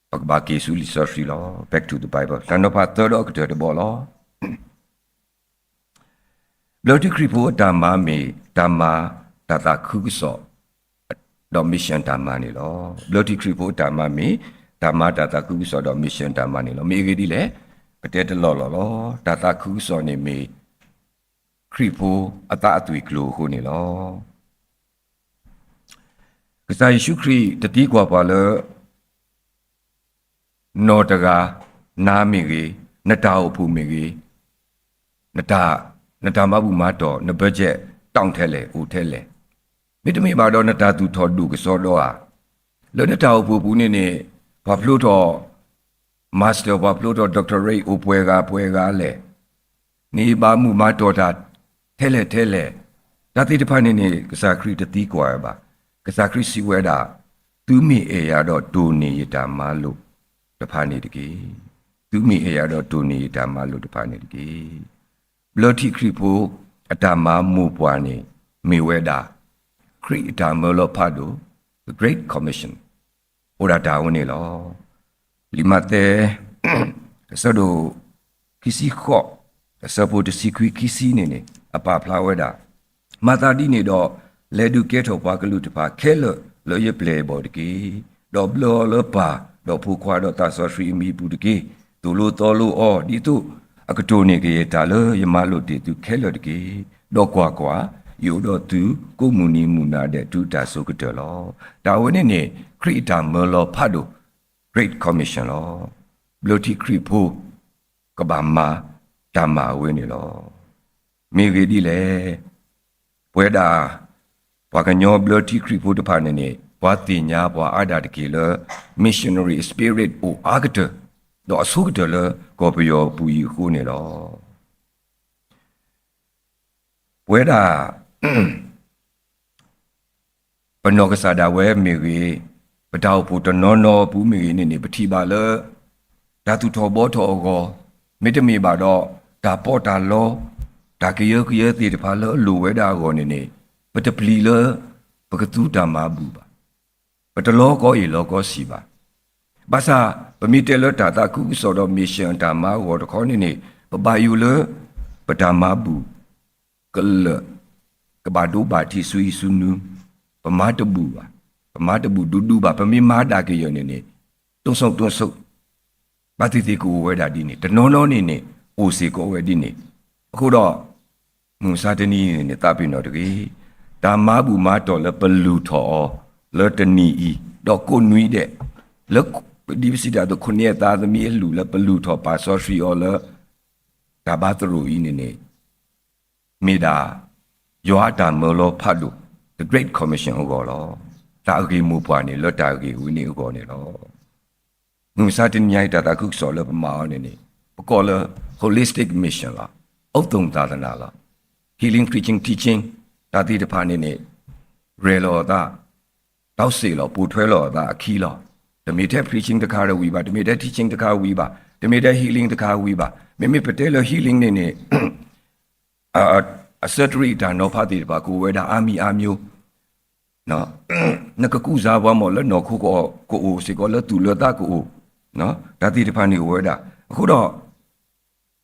ပကဘၣ်က့ၤဆူလံာ်စီဆှံလီၤ. Back to the Bible တၢ်နီၤဖးသၢဒီးအကတၢၢ်တဘီလီၤ. ဘျၢထံခရံာ်ဖိအတၢ်မၤမ့ၢ်တၢ်မၤတၢ်သးခုကစီၣ် ဒီး mission တၢ်မၤန့ၣ်လီၤ. ဘျၢထံခရံာ်ဖိအတၢ်မၤမ့ၢ်တၢ်မၤတၢ်သးခုကစီၣ်ဒီး mission တၢ်မၤန့ၣ်လီၤ. မ့ၢ်အဂ့ၢ်ဒ်လဲၣ်, ပတဲတလီၢ်လီၢ်လီၤ. တၢ်သးခုကစီၣ်န့ၣ်မ့ၢ် ခရံာ်ဖိအသးအသွံၣ်ကျိၤအဃိန့ၣ်လီၤ. ကစၢ်ယ့ၣ်ၡူးခရံာ်တသံကွၢ်ပှၤလၢ နီၢ်တဂၤ, နၤမ့ၢ်ဂ့ၤ, နတၢ်အိၣ်ဖှိၣ်မ့ၢ်ဂ့ၤ, နတၢ်, နတၢ်မၤဘူၣ်မၤတီၢ်, န budget တီထဲလဲၣ်, အိၣ်ထဲလဲၣ်. မ့တမ့ၢ်ဘၣ်ဒီးနတၢ်သူၣ်ထီၣ်ဒိၣ်ကစီဒီဧါ. လၢနတၢ်အိၣ်ဖှိၣ်ပူၤန့ၣ်န့ၣ်, ပှၤဖျိထီၣ် master, ပှၤဖျိထီၣ် doctorate အိၣ်ပှဲၤဂၤပှဲၤဂၤလဲၣ်. နဘၣ်မၤဘူၣ်မၤတီၢ်တၢ်ထဲလဲၣ်ထဲလဲၣ်. တၢ်သ့ၣ်တဖၣ်န့ၣ်န့ၣ် ကစၢ်ခရံာ်တသံကွၢ်ဝဲဘၣ်. ကစၢ်ခရံာ်စံးဝဲဒၣ်, သုမ့ၢ်အဲၣ်ယၤဒီးတိၢ်န့ၢ်ယတၢ်မၤလိာ်တဖၣ်န့ၣ်တက့ၢ်. သုမ့ၢ်အဲၣ်ယၤဒီးတိၢ်န့ၢ်ယတၢ်မၤလိာ်တဖၣ်န့ၣ်တက့ၢ်. ဘျၢထံခရံာ်ဖိအတၢ်မၤမိၢ်ပှၢ်န့ၣ် မ့ၢ်ဝဲဒၣ် ခရံာ်အတၢ်မၢလီၤဖးဒိၣ်, the Great Commission အိၣ်ဒၣ်တၢ်ဝဲန့ၣ်လီၤ. လံာ်မးသဲ အဆၢဒိၣ်ခံဆံဃိး, အဆၢဖိတဆံခွံခံဆံန့ၣ်န့ၣ် အပာ်ဖျါဝဲဒၣ်, မၤသးဒ်န့ၣ်ဒီး, လဲၤဒုးကဲထီၣ်ပှၤကလုာ်တဖၣ်ခဲလၢာ်လၢယပျဲၢ်အဘီၣ်တက့ၢ်. ဒီးဘျၢအီၤလၢပၢ်, ဒီးဖိခွါ, ဒီးသးစီဆှံအမံၤအပူၤတက့ၢ်. သိၣ်လိသီလိအီၤ, ဒ်သိးအကတိၢ်န့ၢ်ကယဲၢ်တၢ်လၢယမၤလိာ်တ့ၢ်သုခဲလၢာ်တက့ၢ်. ဒီးကွၢ်ကွၢ်, ယအိၣ်ဒီးသုကိးမုၢ်နံၤမုၢ်နၤဒဲးတုၤတၢ်စိၤကတၢၢ်လီၤ. တၢ်ဝဲန့ၣ်န့ၣ် ခရံာ်အတၢ်မၢလီၤဖးဒိၣ်, Great Commission လီၤ. ဘျၢထံခရံာ်ဖိ ကဘၣ်မၤတၢ်မၤအဝဲန့ၣ်လီၤ. မ့ၢ်ဂ့ၢ်ဒ်လဲၣ်, ပဝဲဒၣ် ပှၤကညီဘျၢထံခရံာ်ဖိတဖၣ်န့ၣ်န့ၣ် ပှၤသ့ၣ်ညါပှၤအါဒၣ်တက့ၢ်လၢ missionary spirit အိၣ်အါကတၢၢ်, ဒီးအဆိကတၢၢ်လၢကီၢ်ပယီၤပူၤအံၤအဃိန့ၣ်လီၤ. ပဝဲဒၣ် ပနီၢ်ကစၢ်ဒၣ်ဝဲမ့ၢ်ဂ့ၤ, ပတၢ်အိၣ်ဖှိၣ်တနီၤနီၤအပူၤမ့ၢ်ဂ့ၤန့ၣ်န့ၣ် ပထံၣ်ဘၣ်လၢ တၢ်သူၣ်ထီၣ်ဘှီထီၣ်အဂီၢ်, မ့တမ့ၢ်ဘၣ်ဒီး တၢ်ပီးတၢ်လီ, တၢ်ကယၢကယဲသ့ၣ်တဖၣ်လၢအလိၣ်ဝဲဒၣ်အဂီၢ်န့ၣ်န့ၣ်, ပတပျံၤလၢ ပကသူတၢ်မၤဘူၣ်ဘၣ်. ပတလီၤကီအ့ၣ်လီၤကီဆံးဘၣ်. ဘၣ်ဆၣ် ပမ့ၢ်တဲလၢတၢ်သးခုကစီၣ်ဒီး mission တၢ်မၤအဂီၢ်တခီန့ၣ်န့ၣ်, ပဘၣ်ယိၣ်လၢ ပတၢ်မၤဘူၣ် ကလၢာ် ကဘၣ်ဒိဘၣ်ထံးဆူအံၤဆူနုၤ, ပမၤတဘူၣ်ဘၣ်, ပမၤတဘူၣ်ဒူဒူဘၣ်, ပမ့ၢ်မၤဒၣ်ကယၢၢ်န့ၣ်န့ၣ်, တိၢ်ဆိၣ်တိၢ်ဆိၣ်, ဘၣ်သ့ၣ်သ့ၣ်ကအိၣ်ဝဲဒၣ်ဒ်န့ၣ်, တနီၤနီၤန့ၣ်န့ၣ် အိၣ်စ့ၢ်ကီးဝဲဒ်န့ၣ်, အဃိဒီး မုၢ်မဆါတနံၤန့ၣ်န့ၣ် သးပ့ၤနီၣ်တဂ့ၤ, တၢ်မၤဘူၣ်မၤတီၢ်လၢပလူၤထီၣ်အီၤလၢတနံၤအံၤ, ဒီးကိးနွံဒဲး, လၢဒ်ပစံးတၢ်အသိး ခိၣ်နံၣ်အသးသမံအလူၤလၢပလူၤထီၣ်ပာ်စီဆှံအီၤလၢ တၢ်ဘါသရိာ်အံၤန့ၣ်န့ၣ် မ့ၢ်ဒၣ် ယွၤအတၢ်မၢလီၤဖးဒိၣ် the Great Commission အဂီၢ်လီၤ. တၢ်အဂ့ၢ်မိၢ်ပှၢ်န့ၣ် လၢတၢ်အဂ့ၢ်အဝဲန့ၣ်အဂီၢ်န့ၣ်လီၤ. မုၢ်မဆါတနံၤအံၤ တၢ်သးခုကစီၣ်လၢပမၤအီၤန့ၣ်န့ၣ် ပကိးလၢ holistic mission လီၤ. အိၣ်သးသနၤလီၤ. Healing, preaching, teaching တၢ်သ့ၣ်တဖၣ်န့ၣ်န့ၣ် ရဲၣ်လီၤအသး, တီစ့ၣ်လီၤ, ပိာ်ထွဲလီၤအသးအခံလီၤ. တမ့ၢ်ထဲ preaching တခါတဝံၤဘၣ်, တမ့ၢ်ထဲ teaching တခါဝံၤဘၣ်, တမ့ၢ်ထဲ healing တခါဝံၤဘၣ်. မ့မ့ၢ်ပတဲလၢ healing န့ၣ်န့ၣ် အ surgery တၢ်နီၤဖးသ့ၣ်တဖၣ် ကအိၣ်ဝဲဒၣ်အါမံၤအါမျိုး, နကကူၣ်စၢ်ပှၤမီၢ်လၢနီၢ်ခိကအိၣ်စ့ၢ်ကီး လၢသူၣ်လၢသးကအိၣ်, တၢ်သ့ၣ်တဖၣ်န့ၣ်အိၣ်ဝဲဒၣ်. အဃိဒီး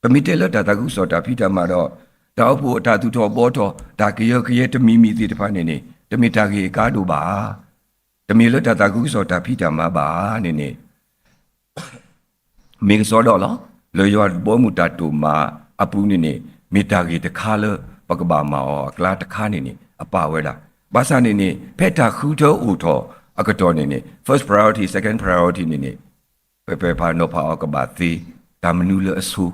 ပမ့ၢ်တဲလၢတၢ်သးခုကစီၣ်တၢ်ဖံးတၢ်မၤဒီး တၢ်အိၣ်ဖှိၣ်အတၢ်သူၣ်ထီၣ်ဘှီထီၣ် တၢ်ကယၢကယဲတမံၤမံၤသ့ၣ်တဖၣ်န့ၣ်န့ၣ် တမ့ၢ်တၢ်ဂ့ၢ်အကါဒိၣ်ဘၣ်. တမ့ၢ်လၢတၢ်သးခုကစီၣ်တၢ်ဖံးတၢ်မၤဘၣ်န့ၣ်န့ၣ် မ့ၢ်ကစီဒီလီၤ. လၢယွၤတဘီမုၢ်တၢ်တိာ်မၤအပူၤန့ၣ်န့ၣ် မ့ၢ်တၢ်ဂ့ၢ်တခါလၢ ပကဘၣ်မၤအီၤအကျါတခါန့ၣ်န့ၣ် အပာ်ဝဲဒၣ်. ဘၣ်ဆၣ်န့ၣ်န့ၣ် ဖဲတၢ်ဃုထၢအိၣ်ထီၣ်အကတီၢ်န့ၣ်န့ၣ် first priority, second priority န့ၣ်န့ၣ် ပပဲာ်ဖးနီၤဖးအီၤကဘၣ်သ့, တၢ်မနုၤလၢအဆိ,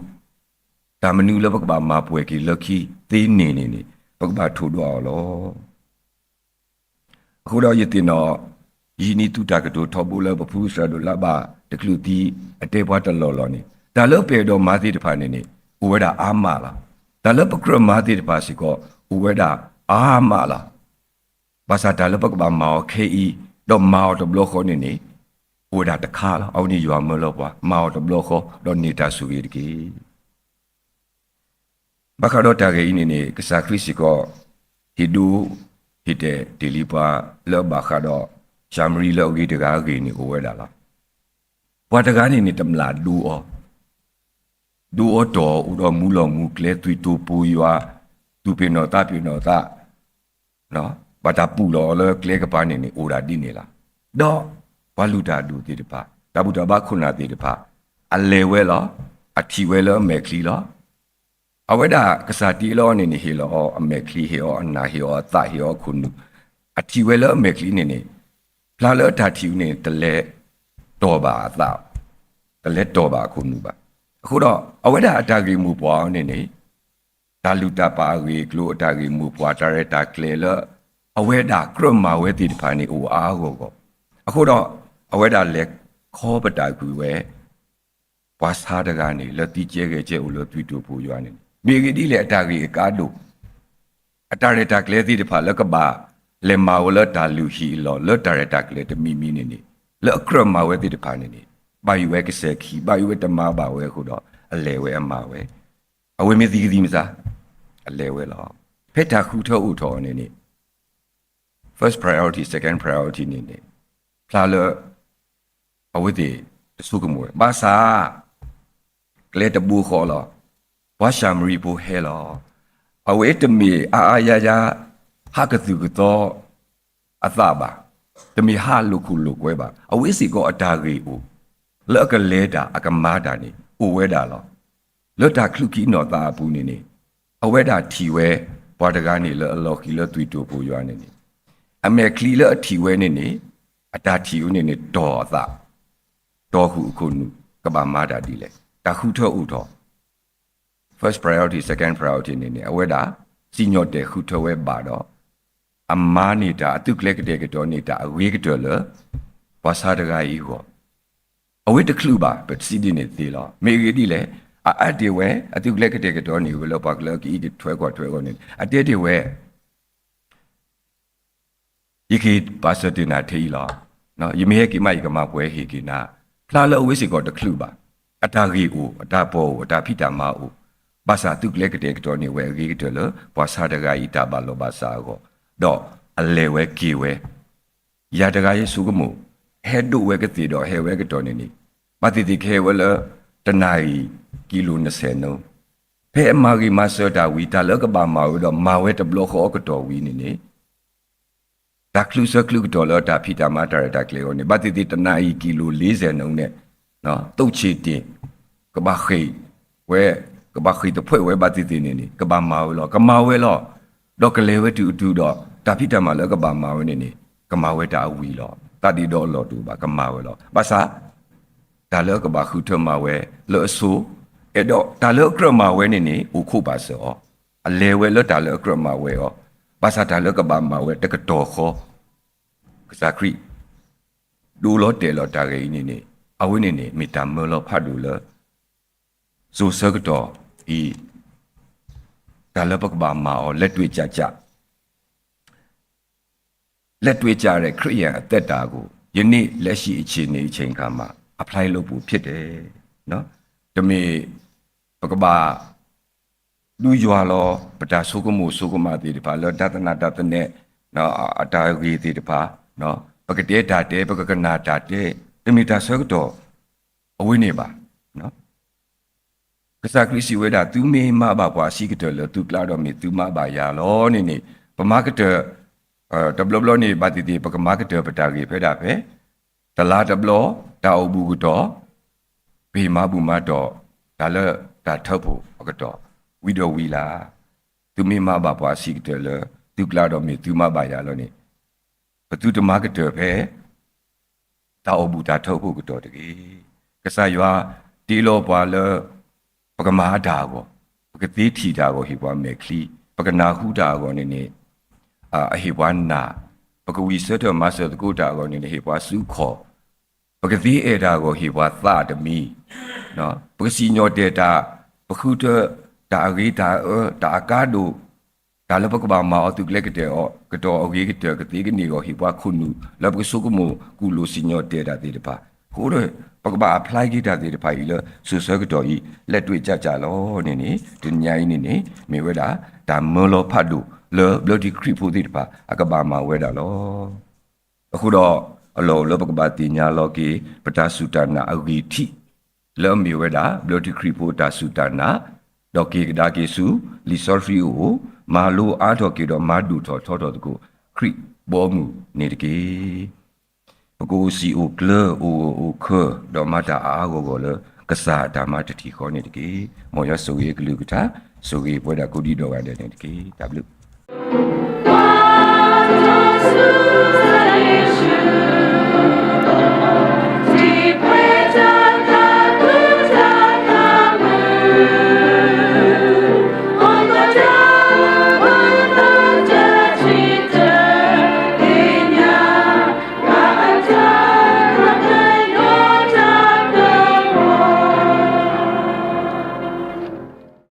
တၢ်မနုၤလၢပကဘၣ်မၤပှဲၤက့ၤလၢခံသ့န့ၣ်န့ၣ်န့ၣ် ပကဘၣ်ထိၣ်ဒွးအီၤလီၤ. အဃိဒီးယသ့ၣ်နီၣ် ယဟံးန့ၢ်သုတၢ်ကတိၤထီဘိလၢပဖုစှၤဒိၣ်လၢဘၣ်တချုးသံ အတဲပှၤတလီၢ်လီၢ်န့ၣ် တၢ်လၢပအဲၣ်ဒိးမၤသ့ၣ်တဖၣ်န့ၣ်န့ၣ် အိၣ်ဝဲဒၣ်အါမးလီၤ. တၢ်လၢပကြၢးမၤသ့ၣ်တဖၣ်စ့ၢ်ကီး အိၣ်ဝဲဒၣ်အါမးလီၤ. ဘၣ်ဆၣ်တၢ်လၢပကဘၣ်မၤအီၤခဲအံၤ ဒီးမၤအီၤတဘျီဃီန့ၣ်န့ၣ် အိၣ်ဝဲဒၣ်တခါလီၤ. အဝဲန့ၣ်ယွၤမၢလီၤပှၤ မၤအီၤတဘျီဃီ ဒီးန့ၢ်တၢ်ဆိၣ်ဂ့ၤတက့ၢ်. ဘၣ်ဃးဒီးတၢ်ဂ့ၢ်အံၤန့ၣ်န့ၣ် ကစၢ်ခရံာ်စ့ၢ်ကီး ဟ့ၣ်ဒိ ဟ့ၣ်တဲာ်တ့ၢ်လံပှၤလၢအဘၣ်ဃးဒီး ၡၤမရံလၢအဂ့ၤတဂၤအဂ့ၢ်န့ၣ်အိၣ်ဝဲဒၣ်လီၤ. ပှၤတဂၤန့ၣ်န့ၣ် တမျၢ်ဒိအီၤ, ဒိအီၤတီၢ်အိၣ်ဒီးမူလီၢ်မူကျဲ သွံၣ်တိၢ်ပူၤယွၤ, သူၣ်ပ့ၤနီၣ်သးပ့ၤနီၣ်သး ဘၣ်တၢ်ပူၢ်လီၤအီၤလၢကျဲကပၤန့ၣ်န့ၣ် အိၣ်ဒၣ်ဒ်န့ၣ်လီၤ. ဒီးပှၤလုၢ်တၢ်ဒိၣ်သ့ၣ်တဖၣ် တၢ်ဘူၣ်တၢ်ဘါခိၣ်နၢ်သ့ၣ်တဖၣ် အလဲၤဝဲလီၤ. အထံၣ်ဝဲလၢအမဲာ်ချံလီၤ. အဝဲဒၣ်ကစၢ်တ့လီၤန့ၣ်န့ၣ် ဟ့ၣ်လီၤအီၤအမဲာ်ချံ ဟ့ၣ်အီၤအနၢ် ဟ့ၣ်အီၤအသး ဟ့ၣ်အီၤအခိၣ်နူာ်, အထံၣ်ဝဲလၢအမဲာ်ချံန့ၣ်န့ၣ် ဖျါလၢအတၢ်ထံၣ်အီၤန့ၣ် တလဲၤတီၢ်ဘၣ်အသး, တလဲၤတီၢ်ဘၣ်အခိၣ်နူာ်ဘၣ်. အဃိဒီး အဝဲဒၣ်အတၢ်ဂ့ၢ်မိၢ်ပှၢ်အီၤန့ၣ်န့ၣ် တၢ်လုၢ်တၢ်ပာ်အဂ့ၢ်အကျိၤ အတၢ်ဂ့ၢ်မိၢ်ပှၢ် တၢ်ရဲၣ်တၢ်ကျဲၤလၢ အဝဲဒၣ်ကြၢးမၤဝဲသ့ၣ်တဖၣ်န့ၣ် အိၣ်အါအါဂီၢ်ဂီၢ်. အဃိဒီး အဝဲဒၣ်လဲၤခီပတာ်ကွံာ်ဝဲ ပှၤဆါတဂၤန့ၣ် လၢသံကဲဂဲၤကဲအိၣ်လၢသွံၣ်တိၢ်ပူၤယွၤန့ၣ်န့ၣ် မ့ၢ်အဂ့ၢ်ဒ်လဲၣ် အတၢ်ဂ့ၢ်အကါဒိၣ် အတၢ်ရဲၣ်တၢ်ကျဲၤသ့ၣ်တဖၣ်လၢကဘၣ် လဲၤမၤဝဲလၢတၢ်လုၢ်ဟံၣ်အလီၢ် လၢတၢ်ရဲၣ်တၢ်ကျဲၤတမံၤမံၤန့ၣ်န့ၣ် လၢအကြၢးမၤဝဲသ့ၣ်တဖၣ်န့ၣ်န့ၣ် ဘၣ်ယိၣ်ဝဲကစဲၤခံ ဘၣ်ယိၣ်ဝဲတမၤဘၣ်ဝဲအဃိဒီး အလဲၤဝဲအမၤဝဲ, အဝဲမ့ၢ်သံကသံၣ်မစါ အလဲၤဝဲလီၤ. ဖဲတၢ်ဃုထၢအိၣ်ထီၣ်အီၤန့ၣ်န့ၣ် first priority, second priority န့ၣ်န့ၣ် ဖျါလၢ အဝဲသ့ၣ်တဆိကမိၣ်ဝဲ ဘၣ်ဆၣ် ကျဲတဘိဃီလီၤ. ပှၤၡၤမရံဖိဟဲလီၤ. အဝဲတမ့ၢ်အါအါယါယါ ဟးကသုၣ်ကသီအသးဘၣ်, တမ့ၢ်ဟးလိာ်ခိၣ်လိာ်ကွဲဘၣ်. အဝဲစ့ၢ်ကီးအတၢ်ဂ့ၢ်အိၣ် လၢအကလဲၤတၢ်အကမၤတၢ်န့ၣ် အိၣ်ဝဲဒၣ်လီၤ. လၢတၢ်ချုးခံနီၢ်သးအပူၤန့ၣ်န့ၣ် အဝဲဒၣ်ထံၣ်ဝဲ ပှၤတဂၤန့ၣ်လၢအလီၢ်ခံလၢသွံၣ်တိၢ်ပူၤယွၤန့ၣ်န့ၣ် အမဲာ်ချံလၢအထံၣ်ဝဲန့ၣ်န့ၣ် အတၢ်ထံၣ်ဝဲန့ၣ်န့ၣ် တီၢ်အသး, တီၢ်ဃုာ်အခိၣ်နူာ် ကဘၣ်မၤတၢ်ဒ်လဲၣ်. တၢ်ဃုထၢအိၣ်ထီၣ် first priority, second priority န့ၣ်န့ၣ် အဝဲဒၣ် စံၣ်ညီၣ်တဲာ်ဃုထၢဝဲဘၣ်ဒီး အမၤန့ၢ်တၢ် အသုးကျဲၤကတဲာ်ကတီၤန့ၢ်တၢ်အဂ့ၤကတၢၢ်လၢ ပှၤဆါတဂၤအံၤအဂီၢ် အဝဲတချုးဘၣ် ပစံးဒ်န့ၣ်သ့လီၤ. မ့ၢ်အဂ့ၢ်ဒ်လဲၣ်, အအါတ့ၢ်ဝဲ အသုးကျဲၤကတဲာ်ကတီၤန့ၢ်ဝဲလၢပှၤကလၢကအံးကထွဲကွၢ်ထွဲအဂီၢ်န့ၣ် အတဲတ့ၢ်ဝဲ ယကဟ့ၣ်ပာ်စၢၤတ့ၢ်နၤထဲအံၤလီၤ. ယမ့ၢ်ဟဲက့ၤမး ယကမၤပှဲၤဟ့ၣ်က့ၤနၤ, ဖျါလၢအဝဲစ့ၢ်ကီးတချုးဘၣ်. အတၢ်ဂ့ၢ်အိၣ်, အတၢ်ပီၢ်အိၣ်, အတၢ်ဖံးတၢ်မၤအိၣ်, ဘၣ်ဆၣ်သုးကျဲၤကတဲာ်ကတီၤန့ၢ်ဝဲအဂ့ၤကတၢၢ်လၢ ပှၤဆါတဂၤအံၤတၢ်ဘၣ်လီၤဘၣ်စးအဂီၢ်, ဒီးအလဲၤဝဲက့ၤဝဲ ယၤတဂၤယဆိကမိၣ်, ဟဲဒိးဝဲကသ့ၣ်ဒီးဟဲဝဲကတီၢ်န့ၣ်န့ၣ်, ဘၣ်သ့ၣ်သ့ၣ်ကဟဲဝဲလၢ တနၤအံၤ ကံလိၤနဆဲၣ်နူ, ဖဲအမၤဂ့ၤမၤစၢၤတၢ်ဝံၤ တၢ်လၢကဘၣ်မၤဝဲဒီးမၤဝဲတဘျီဃီအကတီၢ်ဝံၤန့ၣ်န့ၣ် တၢ်ချုးဆၢချုးကတီၢ်လၢတၢ်ဖံးတၢ်မၤတၢ်ရဲၣ်တၢ်ကျဲၤအဂီၢ်န့ၣ် ဘၣ်သ့ၣ်သ့ၣ်တနၤအံၤကံလိၤလ့စဲၣ်နူန့ၣ် သုးဆ့ၣ်တ့ၢ် ကဘၣ်ဃ့ၢ်ဝဲ, ကဘၣ်ဃ့ၢ်သဖှဲးဝဲဘၣ်သ့ၣ်သ့ၣ်န့ၣ်န့ၣ် ကဘၣ်မၤဝဲလီၤ. ကမၤဝဲလီၤ. ဒီးကလဲၤဝဲတုၤအတုၤဒီး တၢ်ဖံးတၢ်မၤလၢအကဘၣ်မၤဝဲန့ၣ်န့ၣ် ကမၤဝဲတၢ်အဝံၤလီၤ. သးဒ့ဒီအလီၢ်တအိၣ်ဘၣ်, ကမၤဝဲလီၤ. ဘၣ်ဆၣ် တၢ်လၢအကဘၣ်ဃုထၢမၤဝဲလၢအဆိ, အဲၣ်ဒိးတၢ်လၢအကြၢးမၤဝဲန့ၣ်န့ၣ် အိၣ်ခိးဘၣ်စၢၤအီၤ, အလဲၤဝဲလၢတၢ်လၢအကြၢးမၤဝဲအီၤ, ဘၣ်ဆၣ်တၢ်လၢကဘၣ်မၤဝဲတကတီၢ်ဃီ ကစၢ်ခရံာ် ဒိလီၤတဲာ်လီၤတၢ်ဂ့ၢ်အံၤန့ၣ်န့ၣ် အဝဲန့ၣ်န့ၣ် မ့ၢ်တၢ်မၢလီၤဖးဒိၣ်လၢ စိၤဆၢကတီၢ်အံၤ တၢ်လၢပကဘၣ်မၤအီၤ လက်တွေ့ကျကျ လက်တွေ့ကျတဲ့ ခရစ်ယာန်အသက်တာကို ယနေ့လက်ရှိအခြေအနေ အချိန်အခါမှာ အဖျိလုပ်ဖို့ဖြစ်တယ်နော်. တမ့ၢ် ပကဘၣ် ဒုးယွၤလီၤ ပတၢ်ဆိကမိၣ်ဆိကမးသ့ၣ်တဖၣ် လၢတၢ်သနာ်တၢ်သနဲၣ် အတၢ်ဂ့ၢ်သ့ၣ်တဖၣ် ပကတဲတၢ်တဲ ပကကနၣ်တၢ်တဲ တမ့ၢ်တၢ်ဆၢကတီၢ် အဝဲန့ၣ်ဘၣ်. ကစၢ်ခရံာ်စံးဝဲဒၣ် သုမ့ၢ်မၤဘၣ်ပှၤအဆံးကတၢၢ်လၢသုကျါဒီး မ့ၢ်သုမၤဘၣ်ယၤလီၤန့ၣ်န့ၣ် ပမၤကတၢၢ် တဘျီဘျီန့ၣ် ဘၣ်သ့ၣ်သ့ၣ် ပကမၤကတၢၢ်ပတၢ်ဂ့ၢ်ဖဲဒၣ်ဖဲ တလါတဘျီ တၢ်အိၣ်ဘူးကတီၢ် ပဟ့ၣ်မၤဘူၣ်မၤတီၢ် တၢ်လၢတၢ်ထၢဖှိၣ်အကတီၢ် ဝံၤဒီးဝံၤလီၤ. သုမ့ၢ်မၤဘၣ်ပှၤအဆံးကတၢၢ်လၢသုကျါဒီး မ့ၢ်သုမၤဘၣ်ယၤလီၤန့ၣ် ပသုတမၤကတၢၢ်ဖဲ တၢ်အိၣ်ဘူးတၢ်ထၢဖှိၣ်ကတီၢ်တဂ့ၤ. ကစၢ်ယွၤတ့လီၤပှၤလၢ ပကမၤအတၢ်အဂီၢ်, ပကသ့ထံၣ်တၢ်အဂီၢ် ဟ့ၣ်ပှၤမဲာ်ချံ, ပကနၢ်ဟူတၢ်အဂီၢ်န့ၣ်န့ၣ် အဟ့ၣ်ပှၤနာ်, ပကဝံၢ်ဆၢထၢၣ်မၤစၢၤသကိးတၢ်အဂီၢ်န့ၣ်န့ၣ် ဟ့ၣ်ပှၤစုခီၣ်, ပကသ့အဲၣ်တၢ်အဂီၢ် ဟ့ၣ်ပှၤသးတမံၤ, ပကစံၣ်ညီၣ်တဲာ်တၢ်, ပဃုထၢတၢ်အဂ့ၤတၢ်အၢ တၢ်အကါဒိၣ် တၢ်လၢပကဘၣ်မၤအီၤ သုးကျဲကတဲာ်အီၤ ကတီၢ်အဂ့ၤကတၢၢ် ကသ့ကန့ၢ်အဂီၢ် ဟ့ၣ်ပှၤခိၣ်နူာ် လၢပကဆိကမိၣ်ကူၣ်လိာ်စံၣ်ညီၣ်တဲာ်တၢ်သ့ၣ်တဖၣ်, အဃိဒီး ပကဘၣ် apply က့ၤတၢ်သ့ၣ်တဖၣ်အံၤလၢ စိၤဆၢကတီၢ်အံၤ လက်တွေ့ကျကျ လီၤန့ၣ်န့ၣ် တနံၤညါအံၤန့ၣ်န့ၣ် မ့ၢ်ဝဲဒၣ် တၢ်မၢလီၤဖးဒိၣ် လၢဘျၢထံခရံာ်ဖိသ့ၣ်တဖၣ် အကဘၣ်မၤဝဲဒၣ်လီၤ. အဃိဒီး အလီၢ်အိၣ်လၢပကဘၣ်သ့ၣ်ညါလီၤက့ၤ ပတၢ်စူၢ်တၢ်နာ်အဂံၢ်ထံး လၢအမ့ၢ်ဝဲဒၣ် ဘျၢထံခရံာ်ဖိတၢ်စူၢ်တၢ်နာ်, ဒီးက့ၤကဒါက့ၤဆူ လံာ်စီဆှံအအိၣ်, မၤလိအါထီၣ်က့ၤဒီးမၤဒိၣ်ထီၣ်ထီထီၣ်သကိး ခရံာ်ဘီမုၢ်န့ၣ်တက့ၢ်. ပကအိၣ်စံာ်အိၣ်ကျၢၤ အိၣ်ဂၢၢ်အိၣ်ခၢၣ် ဒီးမၤတၢ်အါအါဂီၢ်ဂီၢ်လၢ ကစၢ်အတၢ်မၤတထံၣ်ဃီန့ၣ်တက့ၢ်. မ်ယွၤဆိၣ်ဂ့ၤအကလုၢ်ကထါ, ဆိၣ်ဂ့ၤပဝဲဒၣ်ကိးဒံဒီဂၤဒဲးန့ၣ်တက့ၢ်. တၢ်ဘျုး